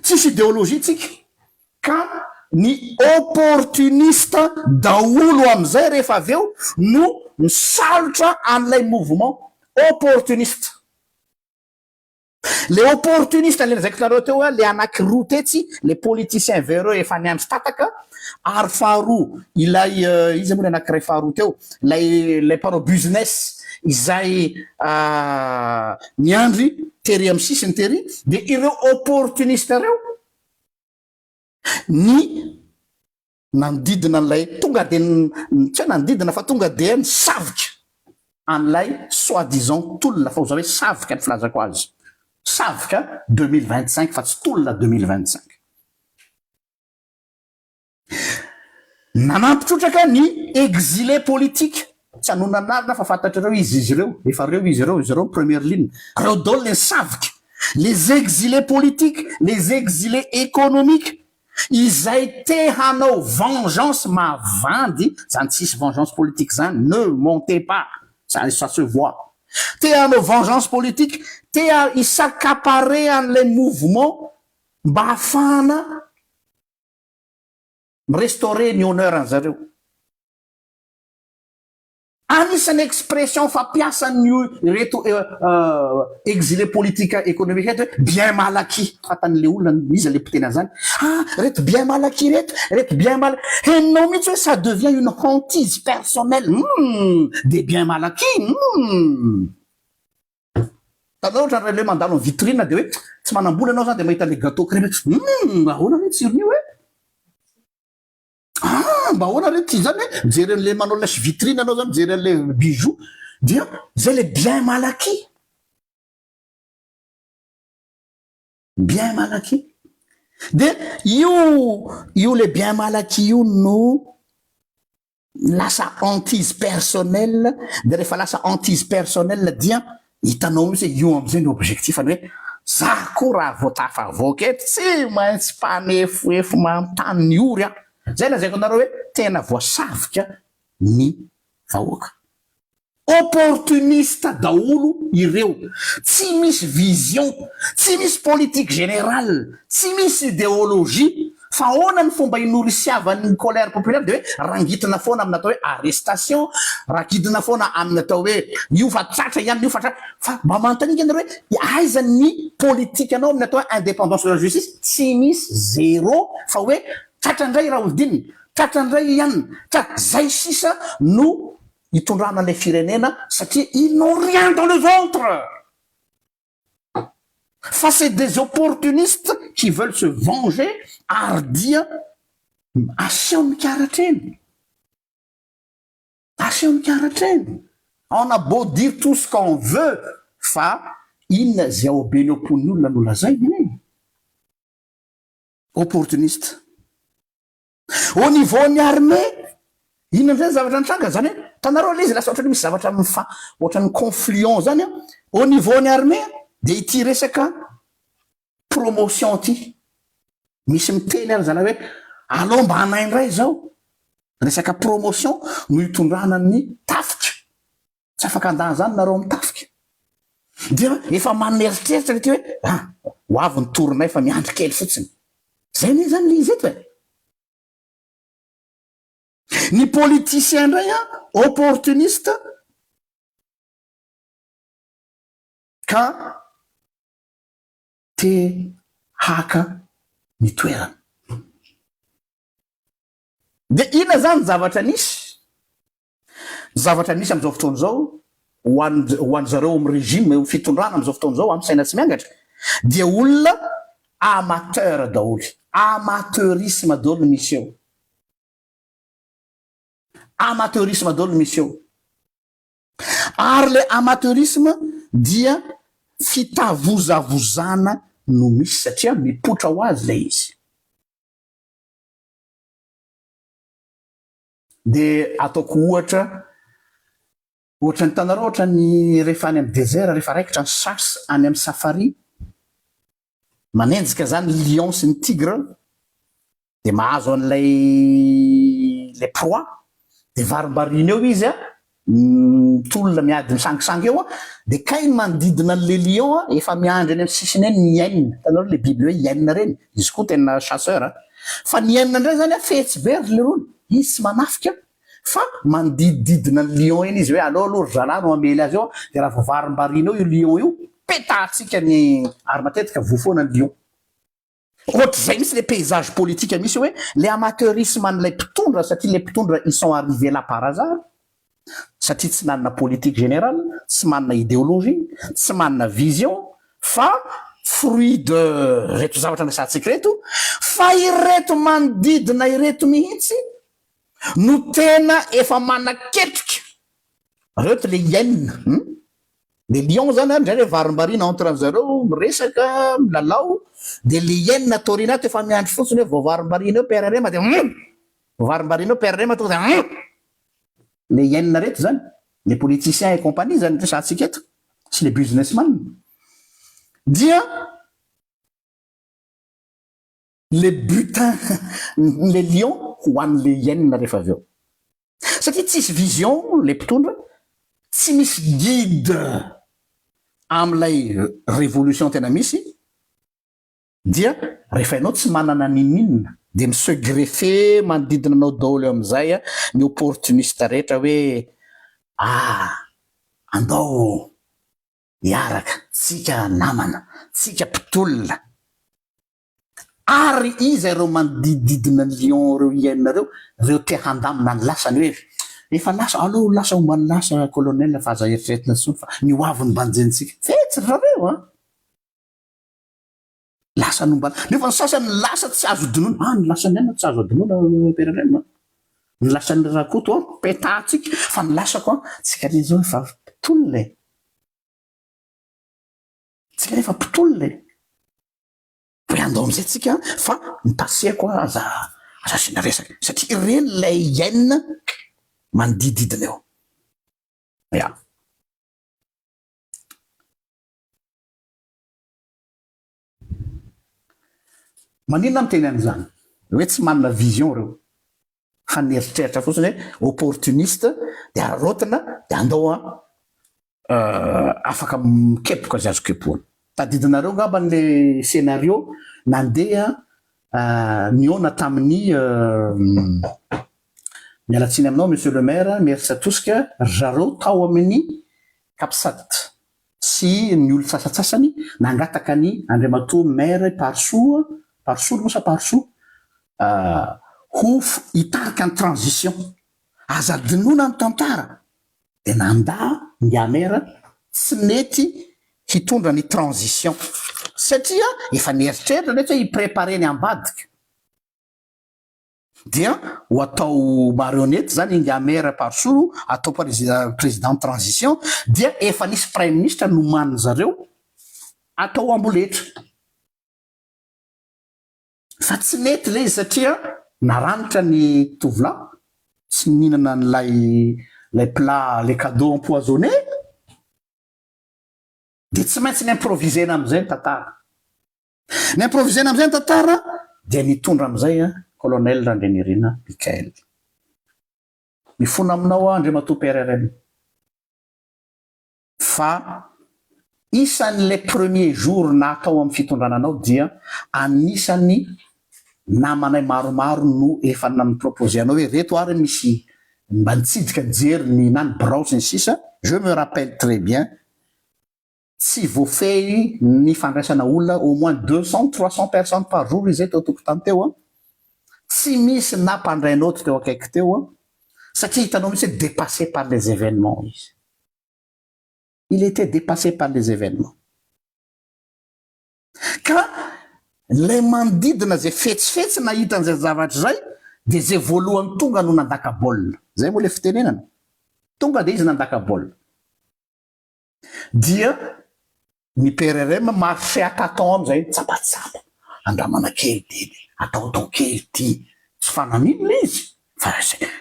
Tsisy idéologie tsika ka ny opportuniste daholo amizay rehefa avy eo no misalotra an'ilay mouvement opportuniste. Le opportuniste le lazaiko nareo teo le anakiroa tetsy, le politicien véreux efa niandry tataka, ary faharoa ilay iza moa le anakiray faharoa teo, lay mpanao business izay niandry tery amy sisiny tery, de ireo opportuniste reo ny nanodidina an'ilay tonga de tsy hoe nanodidina fa tonga de nisavika an'ilay soi-disant tolona, fa ho za hoe savika ny filazako azy, savika 2025 fa tsy tolona 2025. Nanampy trotraka ny exilé politique, tsy hanonona anarana fa fantatrareo izy izy ireo, efa reo izy ireo, izy ireo première ligne, reo daholo le nisavika, les exilés politiques, les exilés économiques, izay te hanao vengeance mavandy, zany tsisy vengeance politique zany, ne mentez pas, ça ça se voit. Te hanao vengeance politique, te hi-s'accaparer an'ilay mouvement mba hahafahana mi-restaurer ny honneur an'zareo. Anisan'ny expression fampiasan'ny reto exilé politique économique reto hoe bien mal acquis. Fantan'le olona iza le mpiteny an'izany. Ah, reto bien mal acquis reto, reto bien mal. Henonao mihitsy hoe ça devient une hantise personnelle. Des biens mal acquis. Hitanao ohatra raha le mandalo amin'ny vitrine de hoe tsy manam-bola anao zany de mahita le gâteau crème. Ahoana re tsirony io e? Ah, mba ahoana re ty zany hoe mijery an'le manao lèche vitrine anao zany, mijery an'le bijou dia zay le bien mal acquis. Bien mal acquis. De io io le bien mal acquis io no lasa hantise personnelle, de rehefa lasa hantise personnelle dia hitanao mihitsy hoe io am'izay ny objectif-ny hoe za koa raha vao tafavoaka eto tsy maintsy mpanefoefo manontany ny ory aho. Zay lazaiko anareo hoe tena voasavika ny vahoaka. Opportuniste daholo ireo, tsy misy vision, tsy misy politique générale, tsy misy idéologie, fa ahoana ny fomba hinorisiavan'ny colère populaire de hoe rangitina foana amin'ny atao hoe arrestation, rangidina foana amin'ny atao hoe io fa tratra ihany io fa tratra, fa mba manontania anareo hoe aiza ny politique anao amin'ny atao hoe indépendance de la justice, tsy misy, zéro, fa hoe tratra indray Raholdina, tratra indray i Anna, tra zay sisa no hitondrana ilay firenena satria ils n'ont rien dans le ventre fa c'est des opportunistes qui veulent se venger ary dia aseho mikaratra eny, aseho mikaratra eny. On a beau dire tout ce qu'on veut fa inona zay ao be ny am-pon'ny olona no lazainy e? Opportuniste. Au niveau ny armée, inona amizay ny zavatra nitranga zany hoe hitanareo le izy lasa ohatrany misy zavatra mifa ohatran'ny confluent zany a. Au niveau ny armée de ity resaka promotion ty. Misy miteny ary zalahy hoe alao mba anay indray izao. Resaka promotion no itondrana ny tafika. Tsy afaka handà an'izany nareo amin'ny tafika. Dia efa manana eritreritra le ty hoe ah, ho avy ny tour-nay fa miandry kely fotsiny. Zay anie zany le izy eto e. Ny politicien indray an, opportuniste ka te haka ny toerana. Dia inona zany ny zavatra nisy? Ny zavatra misy amin'izao fotoana izao ho an ho an zareo amin'ny régime eo fitondrana amin'izao fotoana izao amin'ny saina tsy miangatra dia olona amateur daholo, amateurisme daholo no misy eo. Amateurisme daholo no misy eo. Ary ilay amateurisme dia fitavozavozana no misy satria mipoitra ho azy ilay izy. Dia ataoko ohatra, ohatra ny hitanareo ohatra ny rehefa any amin'ny desert rehefa raikitra ny chasse any amin'ny safari, manenjika zany ny lion sy ny tigre dia mahazo an'ilay ilay proie dia varimbariana eo izy an, mitolona miady misangisangy eo an, dia kay ny manodidina an'ilay lion an efa miandry eny amin'ny sisiny eny ny hyène, hitanareo ilay biby hoe hyène ireny, izy koa tena chasseur an, fa ny hyène indray zany an fetsy be ry lerony, izy tsy manafika fa manodidididina ny lion eny izy hoe aleo aloha ry zalahy no hamely azy eo an, dia raha vao varimbariana eo io lion io, petahantsika ny, ary matetika voa foana ny lion. Ohatr'izay mihitsy le paysage politique misy hoe le amateurisme an'ilay mpitondra satria le mpitondra ils sont arrivés là par hasard satria tsy nanana politique générale, tsy manana idéologie, tsy manana vision fa fruit de reto zavatra resahantsika ireto fa ireto manodidina ireto mihitsy no tena efa manaketrika reto le hyène hum. Le lion zany an, ndray varimbariana entre an zareo miresaka, milalao, de le hyène ato aoriana ato efa miandry fotsiny hoe vao varimbariana eo père Rema de hum! Vao varimbariana eo père Rema tonga de hum! Le hyène reto zany, les politiciens et compagnie zany resahantsika eto, sy les businessman dia le butin le lion ho an'le hyène rehefa avy eo. Satria tsisy vision le mpitondra, tsy misy guide amin'ilay révolution tena misy dia rehefa ianao tsy manana n'inon'inona dia mi se greffer manodidina anao daholo eo amin'izay ny opportuniste rehetra hoe ah andao hiaraka tsika namana, tsika mpitolona. Ary iza ireo manodidididina ny lion ireo hyène ireo, ireo te handamina ny lasany hoe efa lasa, aleo ho lasa homba ny lasa colonel fa aza eritreretina intsony fa ny ho avy no banjinintsika. Fetsy ry zareo an! Lasa nomba, nefa ny sasany ny lasa tsy azo adinoina, ah ny lasan'ny anona tsy azo adinoina PRRM an! Ny lasan'i Rakoto an, petahantsika, fa ny lasako an, tsika anie zao efa mpitolona e! Tsika anie efa mpitolona e! Hoe andao amizay tsika fa ny passé-ko aza aza asiana resaka satria ireny ilay haine manodidididina eo. Ya. Maninona aho miteny an'izany? Hoe tsy manana vision ireo fa ny eritreritra fotsiny hoe opportuniste dia araraotina dia andao an afaka mikepoka izay azo kepohana. Tadidinareo angamba le scenario nandeha nihaona tamin'ny miala tsiny aminao monsieur le maire Imerintsiatosika ry zareo tao amin'ny capsat sy ny olon sasantsasany nangataka ny Andriamatoa maire Parisoa, Parisolo moa sa Parisoa, ho hitarika ny transition. Aza adinoina ny tantara. dia nandà ny Amer tsy nety hitondra ny transition satria efa nieritreritra rehetra hoe hi-preparer ny ambadika dia ho atao marionnette zany ingahy Amer Parisolo atao président transition dia efa nisy praiminisitra nomanin zareo atao amboletra. Fa tsy nety ilay izy satria naranitra ny tovolahy, tsy nihinana an'ilay ilay plat, le cadeau empoisonné, dia tsy maintsy ni-improviser-na amin'izay ny tantara. Ni-improviser-na amin'izay ny tantara, Dia nitondra amin'izay an, Colonel Randrianirina Michaël. Mifona aminao aho Andriamatoa PRRM fa isan'ilay premier jour naha tao amin'ny fitondrana anao dia anisan'ny namanay maromaro no efa ni-proposer anao hoe reto ary misy mba nitsidika nijery ny na ny birao sy ny sisa. Je me rappelle très bien, tsy voafehy ny fandraisana olona, au moins 200, 300 personnes par jour izay teo tokotany teo an, tsy misy na mpandray note teo akaiky teo an, satria hitanao mihitsy hoe dépassé par les événements izy. Il était dépassé par les événements. Ka lay manodidina zay fetsifetsy nahita an'izay zavatra izay dia zay voalohany tonga no nandaka baolina. Zay moa le fitenenana. Tonga dia izy nandaka baolina. Dia ny PRRM marché à tâtons amizay, tsapatsapa, andramana kely ty, ataotao kely ty, tsy fananino le izy fa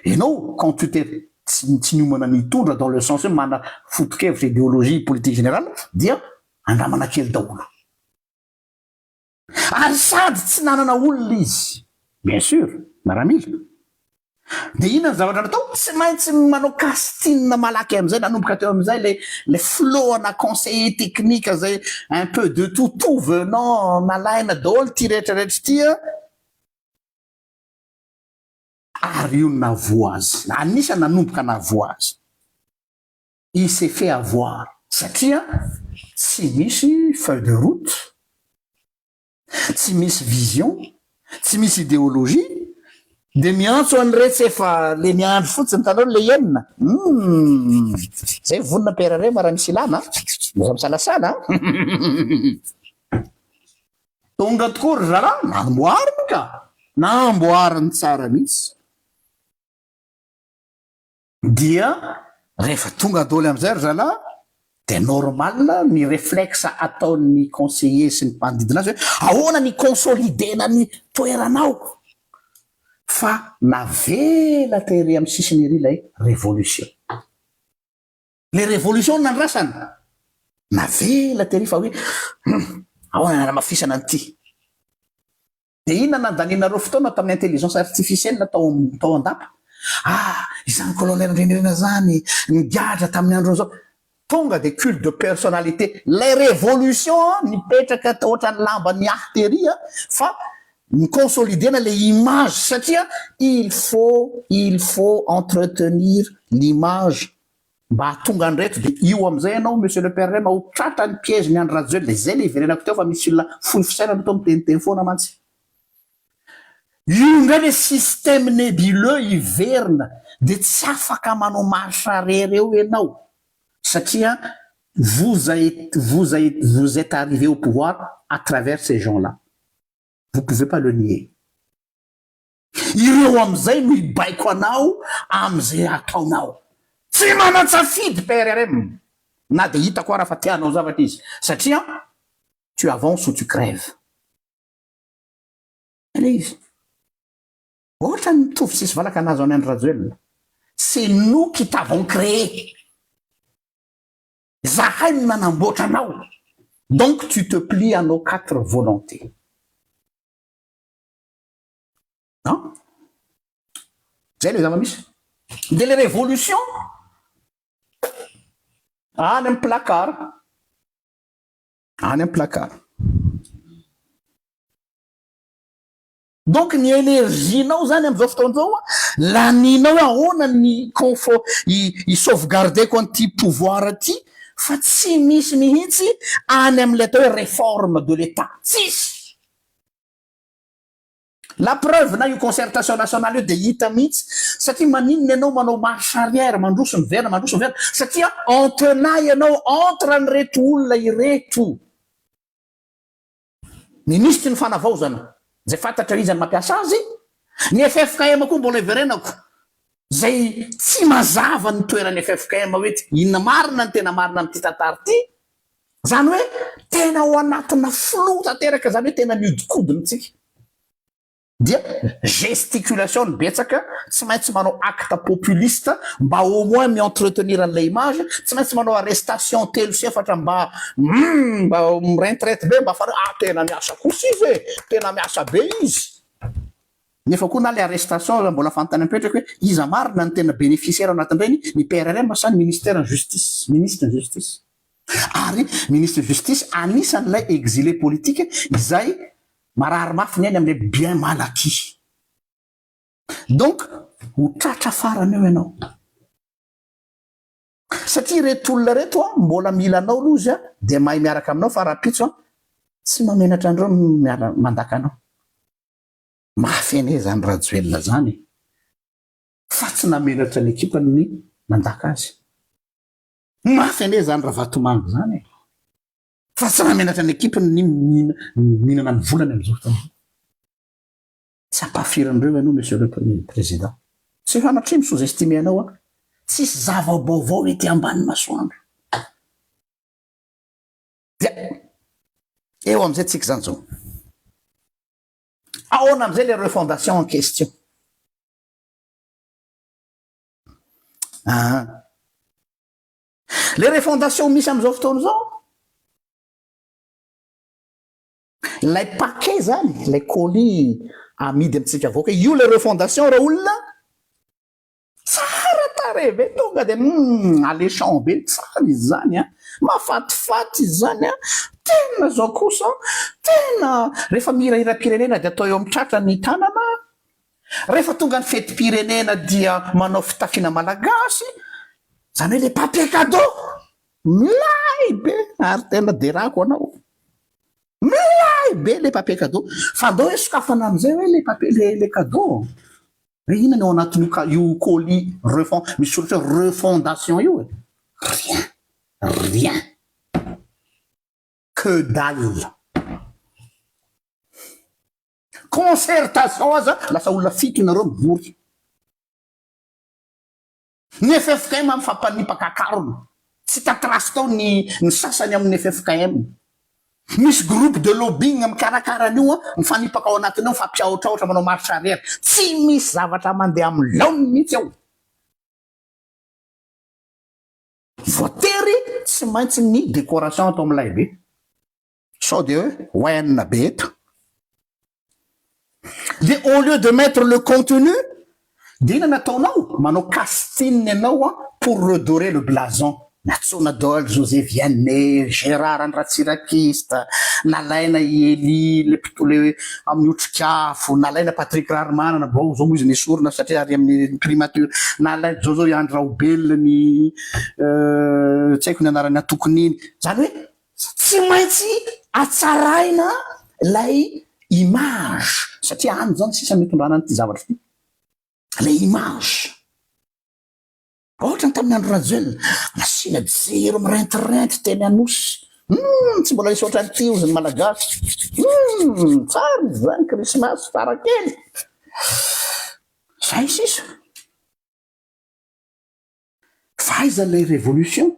ianao quand tu t'es tsy niomana ny hitondra dans le sens hoe mana foto-kevitra, idéologie politique générale, dia andramana kely daholo. Ary sady tsy nanana olona izy, bien sûr, miaramila. Dia inona ny zavatra natao? Tsy maintsy manao casting malaky amin'izay, nanomboka teo amin'izay le flot ana conseiller technique zay, un peu de tout, tout venant, nalaina daholo ty rehetrarehetra ty a. Ary io navoa azy, anisany nanomboka navoa azy. Il s'est fait avoir satria tsy misy feuille de route, tsy misy vision, tsy misy idéologie, dia miantso an'iretsy efa le miandry fotsiny hitanao le enina. Zay vonona PRRM raha misy ilana, aza misalasala. Tonga tokoa ry zalahy, namboariny ka, namboariny tsara mihitsy. Dia rehefa tonga daholo amin'izay ry zalahy dia normal ny réflexe ataon'ny conseiller sy ny mpanodidina azy hoe ahoana ny consolidena ny toeranao, fa navela tery amin'ny sisiny ery ilay révolution. Le révolution no nandrasana, navela tery fa hoe ahoana ny hanamafisana an'ity. Dia inona nandanianareo fotoana tamin'ny intelligence artificielle tao an-dapa? Ah, izany colonel Andrianirina izany nigadra tamin'ny andron'izao. Tonga dia culte de personnalité. Ilay révolution nipetraka ohatran'ny lamba niahy tery fa ni-consolider-na ilay image satria il faut il faut entretenir l'image mba hahatonga an'ireto. Dia io amin'izay ianao monsieur le PRM ho tratra ny piège ny Andry Rajoelina. Izay ilay iverenako teo fa misy olona fohy fisainana toa miteniteny foana mantsy. Io indray ilay système nébuleux hiverina dia tsy afaka manao marche arrière eo ianao satria vous vous vous êtes arrivé au pouvoir à travers ces gens-là. Vous pouvez pas le nier. Ireo amin'izay no hibaiko anao amin'izay ataonao. Tsy manan-tsafidy PRRM na dia hitako ara fa te hanao zavatra izy satria tu avances ou tu crèves. Ilay izy. Ohatran'ny mitovy tsisy valaka nahazo an'i Andry Rajoelina. C'est nous qui t'avons créé. Zahay no nanamboatra anao. Donc tu te plies à nos quatre volontés. An? Zay le zava-misy. De le révolution any amin'ny placard. Any amin'ny placard. Donc ny énergie-nao zany amin'izao fotoana izao laninao hoe ahoana ny confort hi-sauvegarder-ko an'ity pouvoir ity fa tsy misy mihitsy any amin'ilay atao hoe réforme de l'État. Tsisy. La preuve na io concertation nationale io dia hita mihitsy satria maninona ianao manao marche arrière, mandroso miverina, mandroso miverina, satria en tenaille ianao entre an'ireto olona ireto. Minisitry ny fanavaozana izay fantatra iza ny mampiasa azy, ny ffkm koa mbola iverenako izay tsy mazava ny toeran'ny ffkm hoe inona marina ny tena marina amin'ity tantara ity, izany hoe tena ao anatina flou tanteraka, izany hoe tena mihodinkodina isika. Dia gesticulation no betsaka, tsy maintsy manao acte populiste mba au moins mi-entretenir an'ilay image, tsy maintsy manao arrestation telo sy efatra mba humm mba mirentirety be mba afara ah tena miasa kosa izy e, tena miasa be izy. Nefa koa na le arrestation aza mbola fanontaniana mipetraka hoe iza marina no tena bénéficiaire ao anatin'ireny, ny PRRM sa ny ministère ny justice, ministre ny justice. Ary ministre ny justice anisan'ilay exilé politique izay marary mafy ny ainy amin'ilay bien mal acquis. Donc ho tratra farany eo ianao. Satria ireto olona ireto an, mbola mila anao aloha izy an, dia mahay miaraka aminao fa rahampitso an, tsy mahamenatra an'ireo ny miara mandaka anao. Mafy anie izany Rajoelina izany e! Fa tsy namenatra ny ekipany ny nandaka azy. Mafy anie izany Ravatomanga izany e! Fa tsy namenatra ny ekipany ny mihinana ny volany amin'izao fotoana izao. Tsy ampahafirin'ireo ianao Monsieur le Président. Tsy sanatria mi sous-estimer anao aho. Tsisy zava-baovao ety ambany masoandro. Dia eo amin'izay tsika izany izao. Ahoana amin'izay le refondation en question? Ah. Le refondation misy amin'izao fotoana izao, ilay paquet zany, ilay colis amidy amintsika vahoaka, io le refondation raolona, Tsara tarehy be tonga dia humm alechant be, tsara izy zany an, mahafatifaty izy zany an, tena zao kosa an, tena rehefa mihira hiram-pirenena dia atao eo amin'ny tratra ny tanana, rehefa tonga ny fetim-pirenena dia manao fitafiana malagasy, zany hoe le papier cadeau milay be ary tena derako anao, milay be le papier cadeau, fa andao hoe sokafana amin'izay hoe le papier le le cadeau. Hoe inona ny ao anatin'io ka io colis refond misy soratra hoe refondation io e? Rien! Rien! Que dalle! Concertation aza lasa olona fito nareo mivory. Ny ffkm mifampanipaka akarona. Tsy hita trace tao ny ny sasany amin'ny ffkm. Misy groupe de lobbying mikarakara an'io an, mifanipaka ao anatiny ao, mifampiahotrahotra manao marche arrière. Tsy misy zavatra mandeha amin'ny laoniny mihitsy ao. Voatery tsy maintsy ny décoration atao milay be. Sao dia hoe wain be eto. Dia au lieu de mettre le contenu, dia inona no ataonao? Manao casting ianao an pour redorer le blason. Nantsoina daholo José Vianney, Gérard Andry Ratsirakista, nalaina i Elie le mpito le amin'ny otrikafo, nalaina Patrick Raharimanana, bon zao moa izy nesorina satria ary amin'ny primature, nalaina zao zao i Andry Raobelina ny tsy haiko ny anaran'ny antokony iny. Zany hoe Tsy maintsy hatsaraina ilay image satria any zany sisa no itondrana an'ity zavatra ity. Ilay image. Ohatra ny tamin'ny andro Rajoelina, nasiana jiro mirentirenty teny Anosy. Hum, tsy mbola nisy ohatran'ity hozy ny Malagasy. Hum, tsara izy zany krismasy tsara kely. Zay sisa. Fa aiza ilay révolution?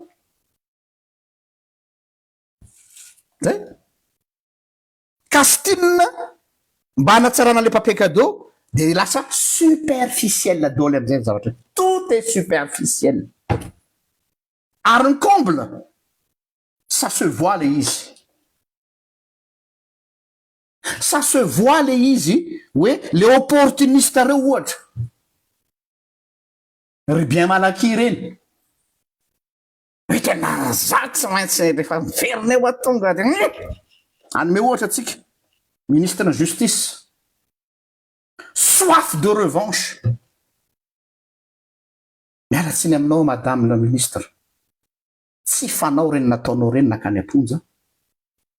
Zay. Casting mba hanatsarana le papier cadeau de lasa superficiel daholo amizay ny zavatra. Tout est superficiel. Ary ny comble, ça se voit le izy. Ça se voit le izy hoe le opportuniste reo ohatra. Ry bien mal acquis reny. Hoe tena za tsy maintsy rehefa miverina eo aho tonga de hum! Hanome ohatra antsika, ministre ny justice, soif de revanche, miala tsiny aminao madame la ministre, tsy fanao ireny nataonao ireny nankany am-ponja,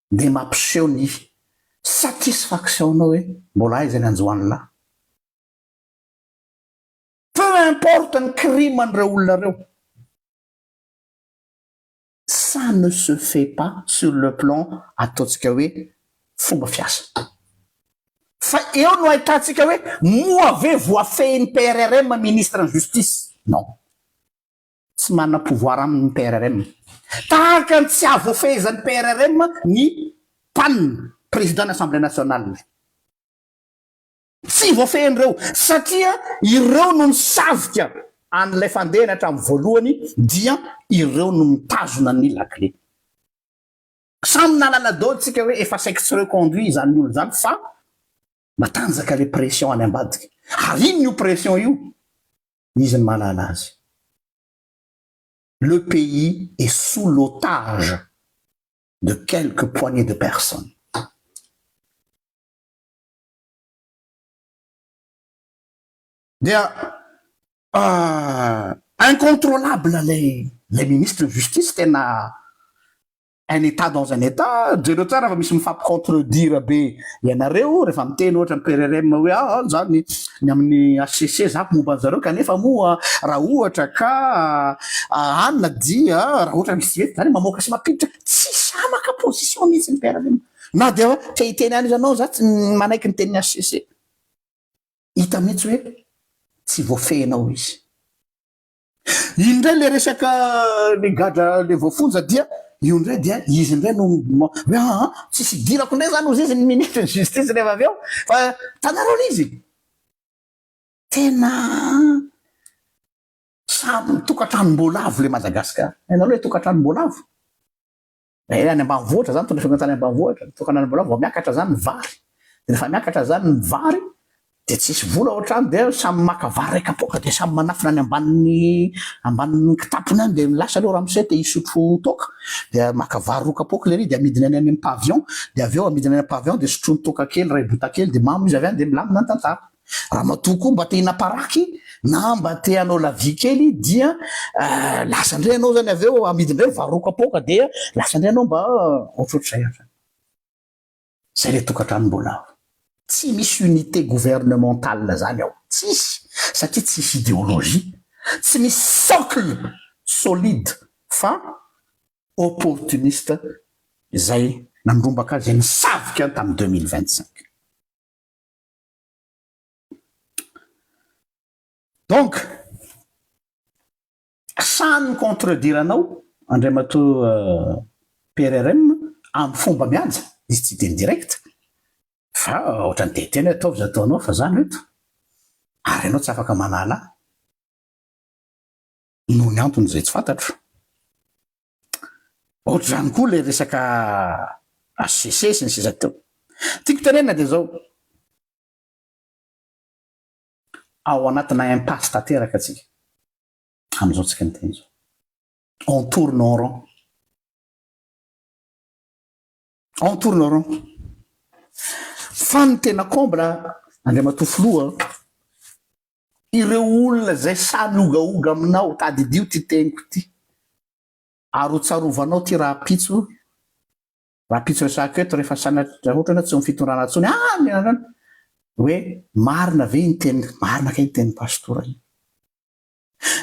dia mampiseho ny satisfaction-nao hoe mbola aiza ny anjo an'lah. Peu importe ny crime an'ireo olona ireo. Ça ne se fait pas sur le plan ataontsika hoe fomba fiasa. Fa eo no ahitantsika hoe moa ve voafehin'ny PRRM ministre ny justice? Non. Tsy manana pouvoir aminy ny PRRM. Tahaka ny tsy hahavoafehezan'ny PRRM ny PAN, président ny assemblée nationale. Tsy voafehin'ireo satria ireo no nisavika an'ilay fandehany hatramin'ny voalohany dia ireo no mitazona ny lakile. Samy nahalala daholo tsika hoe efa saiky tsy reconduit izany olona izany fa. Matanjaka le pression any ambadika. Ary inona io pression io? Izy no mahalala azy. Le pays est sous l'otage de quelques poignées de personnes. Dia incontrôlable lay lay ministre ny justice tena un état dans un état, jereo tsara fa misy mifampi-contredire be ianareo rehefa miteny ohatra ny PRRM hoe ah za ny ny amin'ny HCC za momba an'zareo kanefa moa raha ohatra ka anona dia raha ohatra misy mety zany mamoaka sy mampiditra tsy sahy maka position mihitsy ny PRRM na dia te hiteny any izy anao za tsy manaiky ny tenin'ny HCC. Hita mihitsy hoe tsy voafehinao izy. Iny indray le resaka le gadra le voafonja dia io indray dia izy indray no hoe aa tsisy idirako indray zany ozy izy ny ministre ny justice rehefa avy eo fa hitanareo le izy tena samy tokantranom-boalavo le Madagascar. Hainareo le tokantranom-boalavo? Eh, any ambanivohitra zany, tonga tany ambanivohitra, tokana any ambanivohitra vao miakatra zany ny vary. De rehefa miakatra zany ny vary, de tsisy vola ao an-trano dia samy maka vary iray kapoaka dia samy manafina any ambanin'ny ambanin'ny kitapony any dia lasa aloha ramose te hisotro toaka dia maka vary roa kapoaka lery dia amidiny any amin'ny pavillon dia avy eo amidiny any amin'ny pavillon dia sotroiny toaka kely iray bota kely dia mamo izy avy any dia milamina ny tantara. Ramatoa koa mba te hinaparaky na mba te hanao la vie kely dia lasa indray ianao zany avy eo amidy indray vary roa kapoaka dia lasa indray ianao mba ohatrohatr'izay hatrany. Zay le tokantranom-boalavo. Tsy misy unité gouvernementale zany ao. Tsisy satria tsisy idéologie. Tsy misy socle solide fa opportuniste izay nandrombaka azy, izay nisavika tamin'ny 2025. Donc, sahy mi-contredire anao Andriamatoa PRRM amin'ny fomba mihaja, izy tsy hiteny direct, fa ohatran'ny te hiteny hoe ataovy izay ataonao fa za no eto, ary ianao tsy afaka manala ahy, noho ny antony izay tsy fantatro. Ohatr'izany koa ilay resaka HCC sy ny sisa teo. Tiako tenenina dia izao, ao anatina impasse tanteraka tsika amin'izao tsika miteny izao. On tourne en rond. On tourne en rond. Fa ny tena comble, Andriamatoa Filoha, ireo olona izay sahy miogaoga aminao, tadidio ity teniko ity, ary ho tsarovanao ity rahampitso, rahampitso resahako eto rehefa sanatria ohatra hoe tsy eo amin'ny fitondrana intsony, any any any, hoe marina ve iny teny, marina kay iny tenin'i Pastora iny.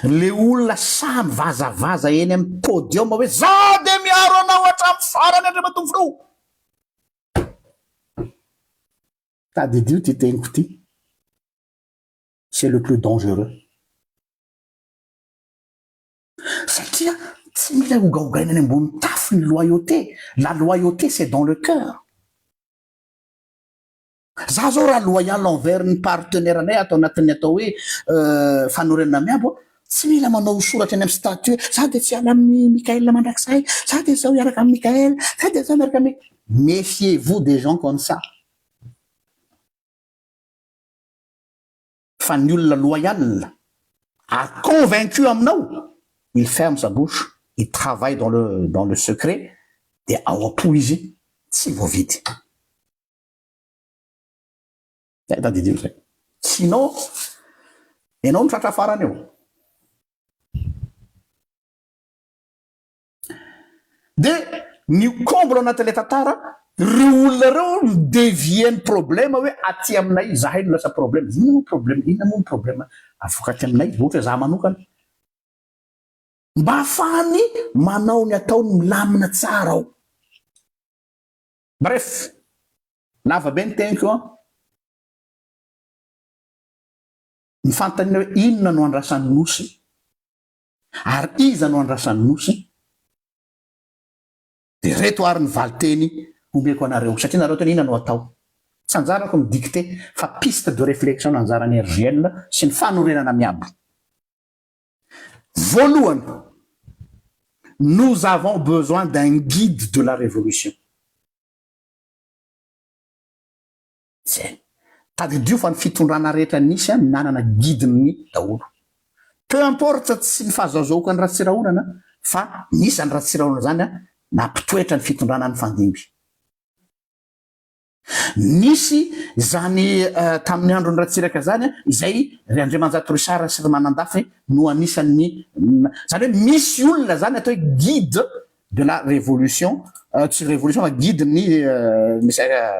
Le olona sahy mivazavaza eny amin'ny podium hoe za dia miaro anao hatramin'ny farany Andriamatoa Filoha. Tadidio ity teniko ity, c'est le plus dangereux. Satria tsy mila hogahogaina any ambony tafo ny loyauté, la loyauté c'est dans le cœur. Za zao raha loyal envers ny partenaire anay ato anatin'ny atao hoe fanorenana miabo, tsy mila manao soratra eny amin'ny statut hoe za dia tsy hiala amin'i Mickaël mandrakizay, za dia zao hiaraka amin'i Mickaël, za dia zao miaraka amin'i. Méfiez-vous des gens comme ça. Fa ny olona loyal ary convaincu aminao, il ferme sa bouche, il travaille dans le dans le secret dia ao am-po izy tsy voavidy. Zay tadidio zay. Sinon ianao no tratra farany eo. Dia ny comble ao anatin'ilay tantara, ireo olona ireo no devier ny problème hoe aty aminay izahay no lasa problème. Inona moa problème, inona moa ny problème avoaka aty aminay, ohatra hoe za manokana. Mba ahafahany manao ny ataony milamina tsara ao. Bref, lava be ny teniko an. Ny fanontaniana hoe inona no andrasan'ny Nosy? Ary iza no andrasan'ny Nosy? Dia ireto ary ny valinteny omeko anareo, satria nareo tena inona no atao? Tsy anjarako ny dictée fa piste de réflexion no anjaran'ny RGL sy ny fanorenana miabo. Voalohany, nous avons besoin d'un guide de la révolution. Zay. Tadidio fa ny fitondrana rehetra nisy an nanana guide-ny daholo. Peu importe tsy ny fahazahozahoako an'i Ratsirahonana fa nisy an'i Ratsirahonana zany an nampitoetra ny fitondrana nifandimby. Nisy izany tamin'ny andron'i Ratsiraka izany izay ry Andriamanjato Richard sy ry Manandafy no anisan'ny izany hoe misy olona izany atao hoe guide de la révolution tsy révolution fa guide ny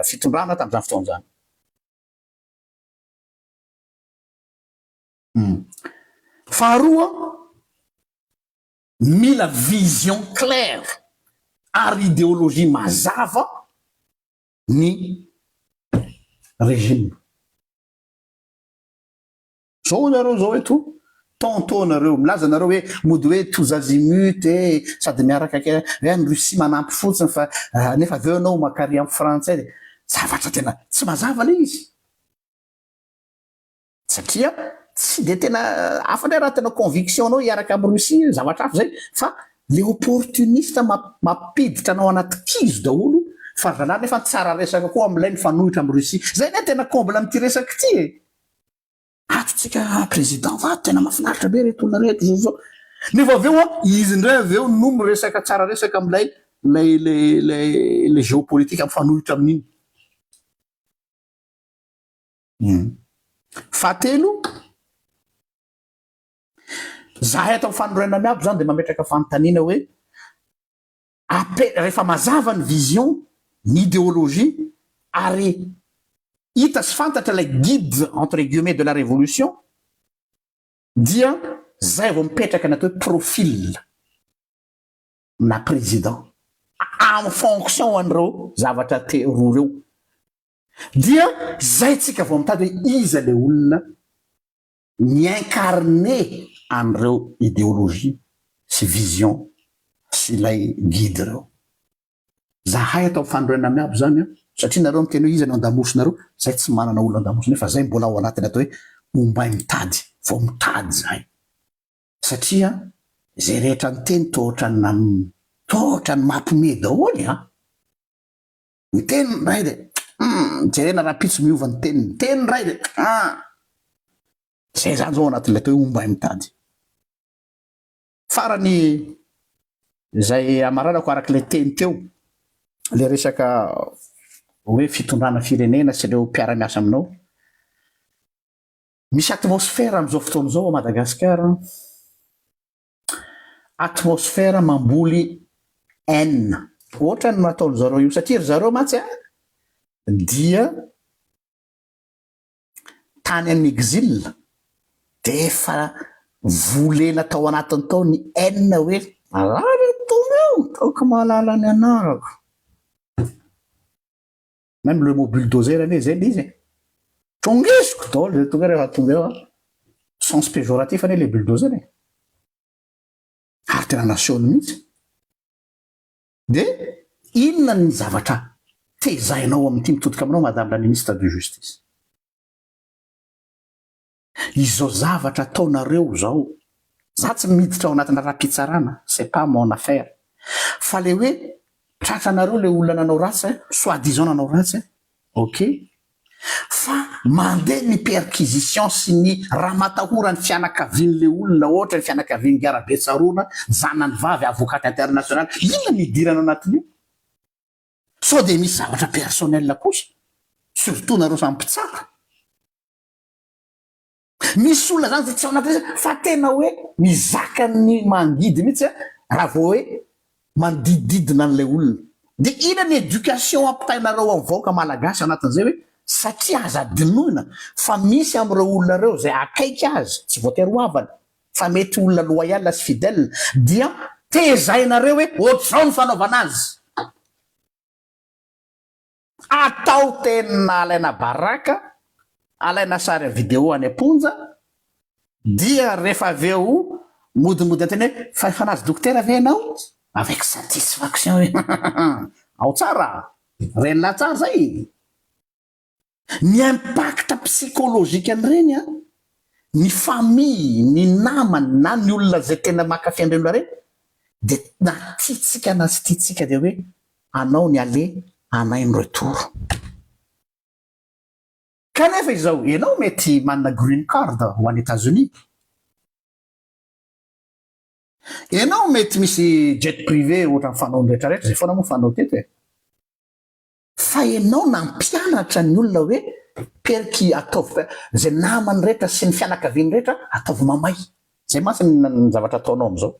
fitondrana tamin'izany fotoana izany. Faharoa, mila vision claire ary idéologie mazava ny régime. Zao nareo zao eto, tantôt nareo milaza nareo hoe mody hoe tous azimuts e, sady miaraka akaiky hoe any Russie manampy fotsiny fa nefa avy eo ianao makary amin'ny frantsay de zavatra tena tsy mazava le izy. Satria tsy de tena hafa ndray raha tena conviction nao hiaraka am Russie zavatra hafa zay fa le opportuniste mampiditra anao anaty kizo daholo fa ry zalahy nefa tsara resaka koa amlay mifanohitra am Russie zay anie tena comble amty resaka ity e! Ato tsika président va tena mahafinaritra be reto olona reto zao zao nefa avy eo an izy ndray avy eo no miresaka tsara resaka amlay lay lay lay le géopolitique mifanohitra amin'iny. Fahatelo, zahay ato amin'ny fanorenana miabo zany dia mametraka fanontaniana hoe ape- rehefa mazava ny vision, ny idéologie ary hita sy fantatra ilay guide entre guillemets de la révolution dia zay vao mipetraka ny atao hoe profil na président en fonction an'ireo zavatra te roa ireo. Dia zay tsika vao mitady hoe iza le olona mi-incarner an'ireo idéologie sy vision sy ilay guide ireo. Zahay ato amin'ny fanorenana miabo zany an, satria nareo miteny hoe iza no andamosinareo, zay tsy manana olona andamosina fa zay mbola ao anatin'ny atao hoe ombay mitady, vao mitady zahay. Satria zay rehetra niteny toa ohatran'ny nan- toa ohatran'ny mampime daholo an! Miteny ny ray dia hum, jerena rahampitso miova ny teniny, miteny ny ray dia ah! Zay zany zao anatin'ilay atao hoe ombay mitady. Farany izay amaranako araka ilay teny teo, ilay resaka hoe fitondrana firenena sy ireo mpiara-miasa aminao. Misy atmosphère amin'izao fotoana izao ao Madagasikara. Atmosphère mamboly haine. Ohatrany no ataon zareo io satria ry zareo mantsy a dia tany amin'ny exil de efa volena tao anatiny tao ny haine hoe raha ry tonga eo ataoko mahalala ny anarako. Même le mot bulldozer anie zay le izy e. Trongisiko daholo zay tonga rehefa tonga eo a. Sens péjoratif anie le bulldozer e. Ary tena nasehony mihitsy. De inona ny zavatra tezainao amin'ity mitodika aminao madame la ministre de justice. Izao zavatra ataonareo zao, za tsy miditra ao anatina raha-pitsarana, c'est pas mon affaire, fa le hoe tratranareo le olona nanao ratsy ein, soit disant nanao ratsy ein, ok, fa mandeha ny perquisition sy ny ramatahora ny fianakavian'le olona, ohatra ny fianakavian'i Garabetsaroana, zanany vavy avocate international, inona no idirana anatin'io? Sao dia misy zavatra personnel kosa, surtout nareo samy mpitsara. Misy olona zany zay tsy ao anatin'izay fa tena hoe mizaka ny mangidy mihitsy raha vao hoe manodidididina an'ilay olona. Dia inona ny éducation ampitainareo amin'ny vahoaka malagasy anatin'izay hoe satria aza adinoina fa misy amin'ireo olona ireo izay akaiky azy, tsy voatery ho havany fa mety olona loyal sy fidèle dia tezainareo hoe ohatr'izao ny fanaovana azy. Atao tena alaina baraka, alaina sary vidéo any am-ponja, dia rehefa avy eo modimody an-teny hoe fa efa nahazo dokotera ve ianao? Avec satisfaction hoe ao tsara, ren'lah tsara zay! Ny impact psychologique an'ireny an, ny famille, ny namany na ny olona izay tena mankafy an'ireny olona ireny dia na tiantsika na tsy tiantsika dia hoe anao ny aller, anay ny retour. Kanefa izao, ianao mety manana green card ho any Etazonia. Ianao mety misy jet privé ohatran'ny fanaon'ny rehetrarehetra, izay foana moa fanao teto e. Fa ianao nampianatra ny olona hoe perky ataovy izay namany rehetra sy ny fianakaviany rehetra ataovy mamay. Izay mantsy ny zavatra ataonao amin'izao.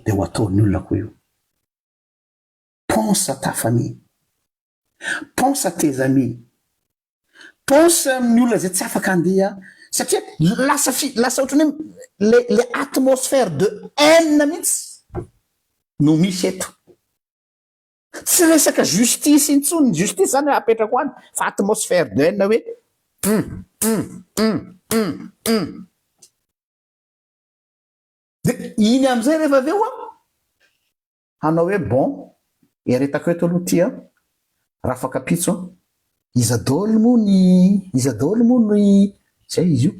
Dia ho ataon'ny olona koa io. Pense à ta famille. Pense à tes amis. Pense amin'ny olona izay tsy afaka handeha satria lasa fi, lasa ohatran'ny hoe le le atmosphère de haine mihitsy no misy eto. Tsy resaka justice intsony, ny justice zany apetrako any fa atmosphère de haine hoe hum hum hum hum hum. De iny amizay rehefa avy eo an, hanao hoe bon, eretako eto aloha ty an, rafakapitso an, iza daholo moa ny, iza daholo moa ny, zay izy io.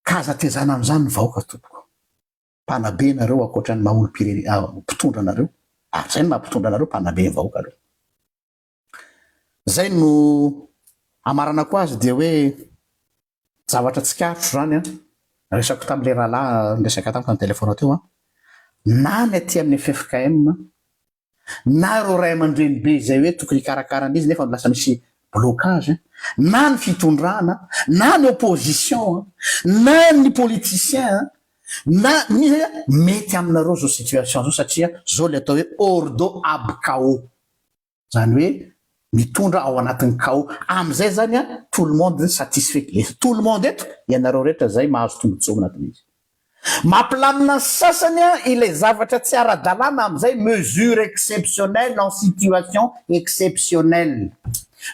Ka aza tezana amizany ny vahoaka tompoko. Mpanabe nareo ankoatra ny maha olom-pirenena mpitondra anareo ary zay no maha mpitondra anareo mpanabe ny vahoaka aloha. Zay no amaranako azy dia hoe zavatra tsikaritro zany an, resako tamin'ilay rahalahy niresaka tamiko tamin'ny telephone teo an, na ny aty amin'ny ffkm na ireo ray aman-dreny be izay hoe tokony hikarakara an'izy nefa lasa misy blocage, na ny fitondrana, na ny opposition, na ny politicien, na n'iza mety aminareo zao situation zao satria zao le atao hoe ordo ab chaos. Zany hoe mitondra ao anatin'ny chaos. Amin'izay zany an, tout le monde satisfait. Le tout le monde eto, ianareo rehetra zay mahazo tombotsoa ao anatin'izy. Mampilamina ny sasany an ilay zavatra tsy ara-dalàna amin'izay mesure exceptionnelle en situation exceptionnelle.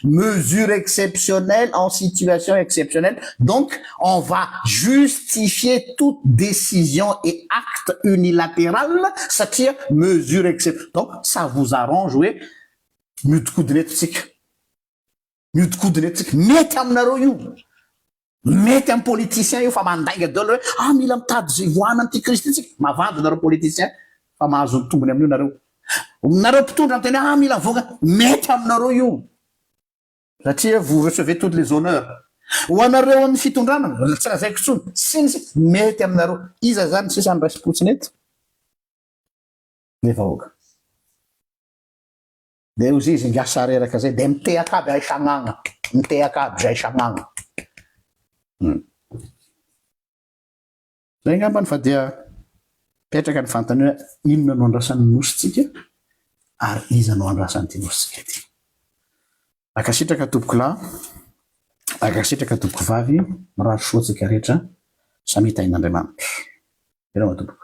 Mesure exceptionnelle en situation exceptionnelle. Donc on va justifier toute décision et acte unilatéral satria mesure excep donc ça vous arrange hoe miodikodina eto tsika. Miodikodina eto tsika. Mety aminareo io. Mety amin'ny politicien io fa mandainga daholo hoe ah mila mitady izay hivoahana amin'ity crise ity tsika. Mavandy nareo politicien fa mahazo ny tombony amin'io nareo. Nareo mpitondra miteny hoe ah mila mivoaka. Mety aminareo io. Satria vous recevez toutes les honneurs. Ho anareo amin'ny fitondrana, tsy lazaiko intsony, sy ny sisa, mety aminareo. Iza izany sisa no raisim-potsiny eto? Ny vahoaka. Dia hozy izy ingahy sareraka zay, dia mitehaka aby aho isagnagna, mitehaka aby zay isagnagna. Hum. Zay angambany fa dia mipetraka ny fanontaniana hoe inona no andrasan'ny nosintsika ary iza no andrasan'ity nosintsika ity. Mankasitraka tompokolahy, mankasitraka tompokovavy, mirary soa antsika rehetra, samia tahin'Andriamanitra. Veloma tompoko.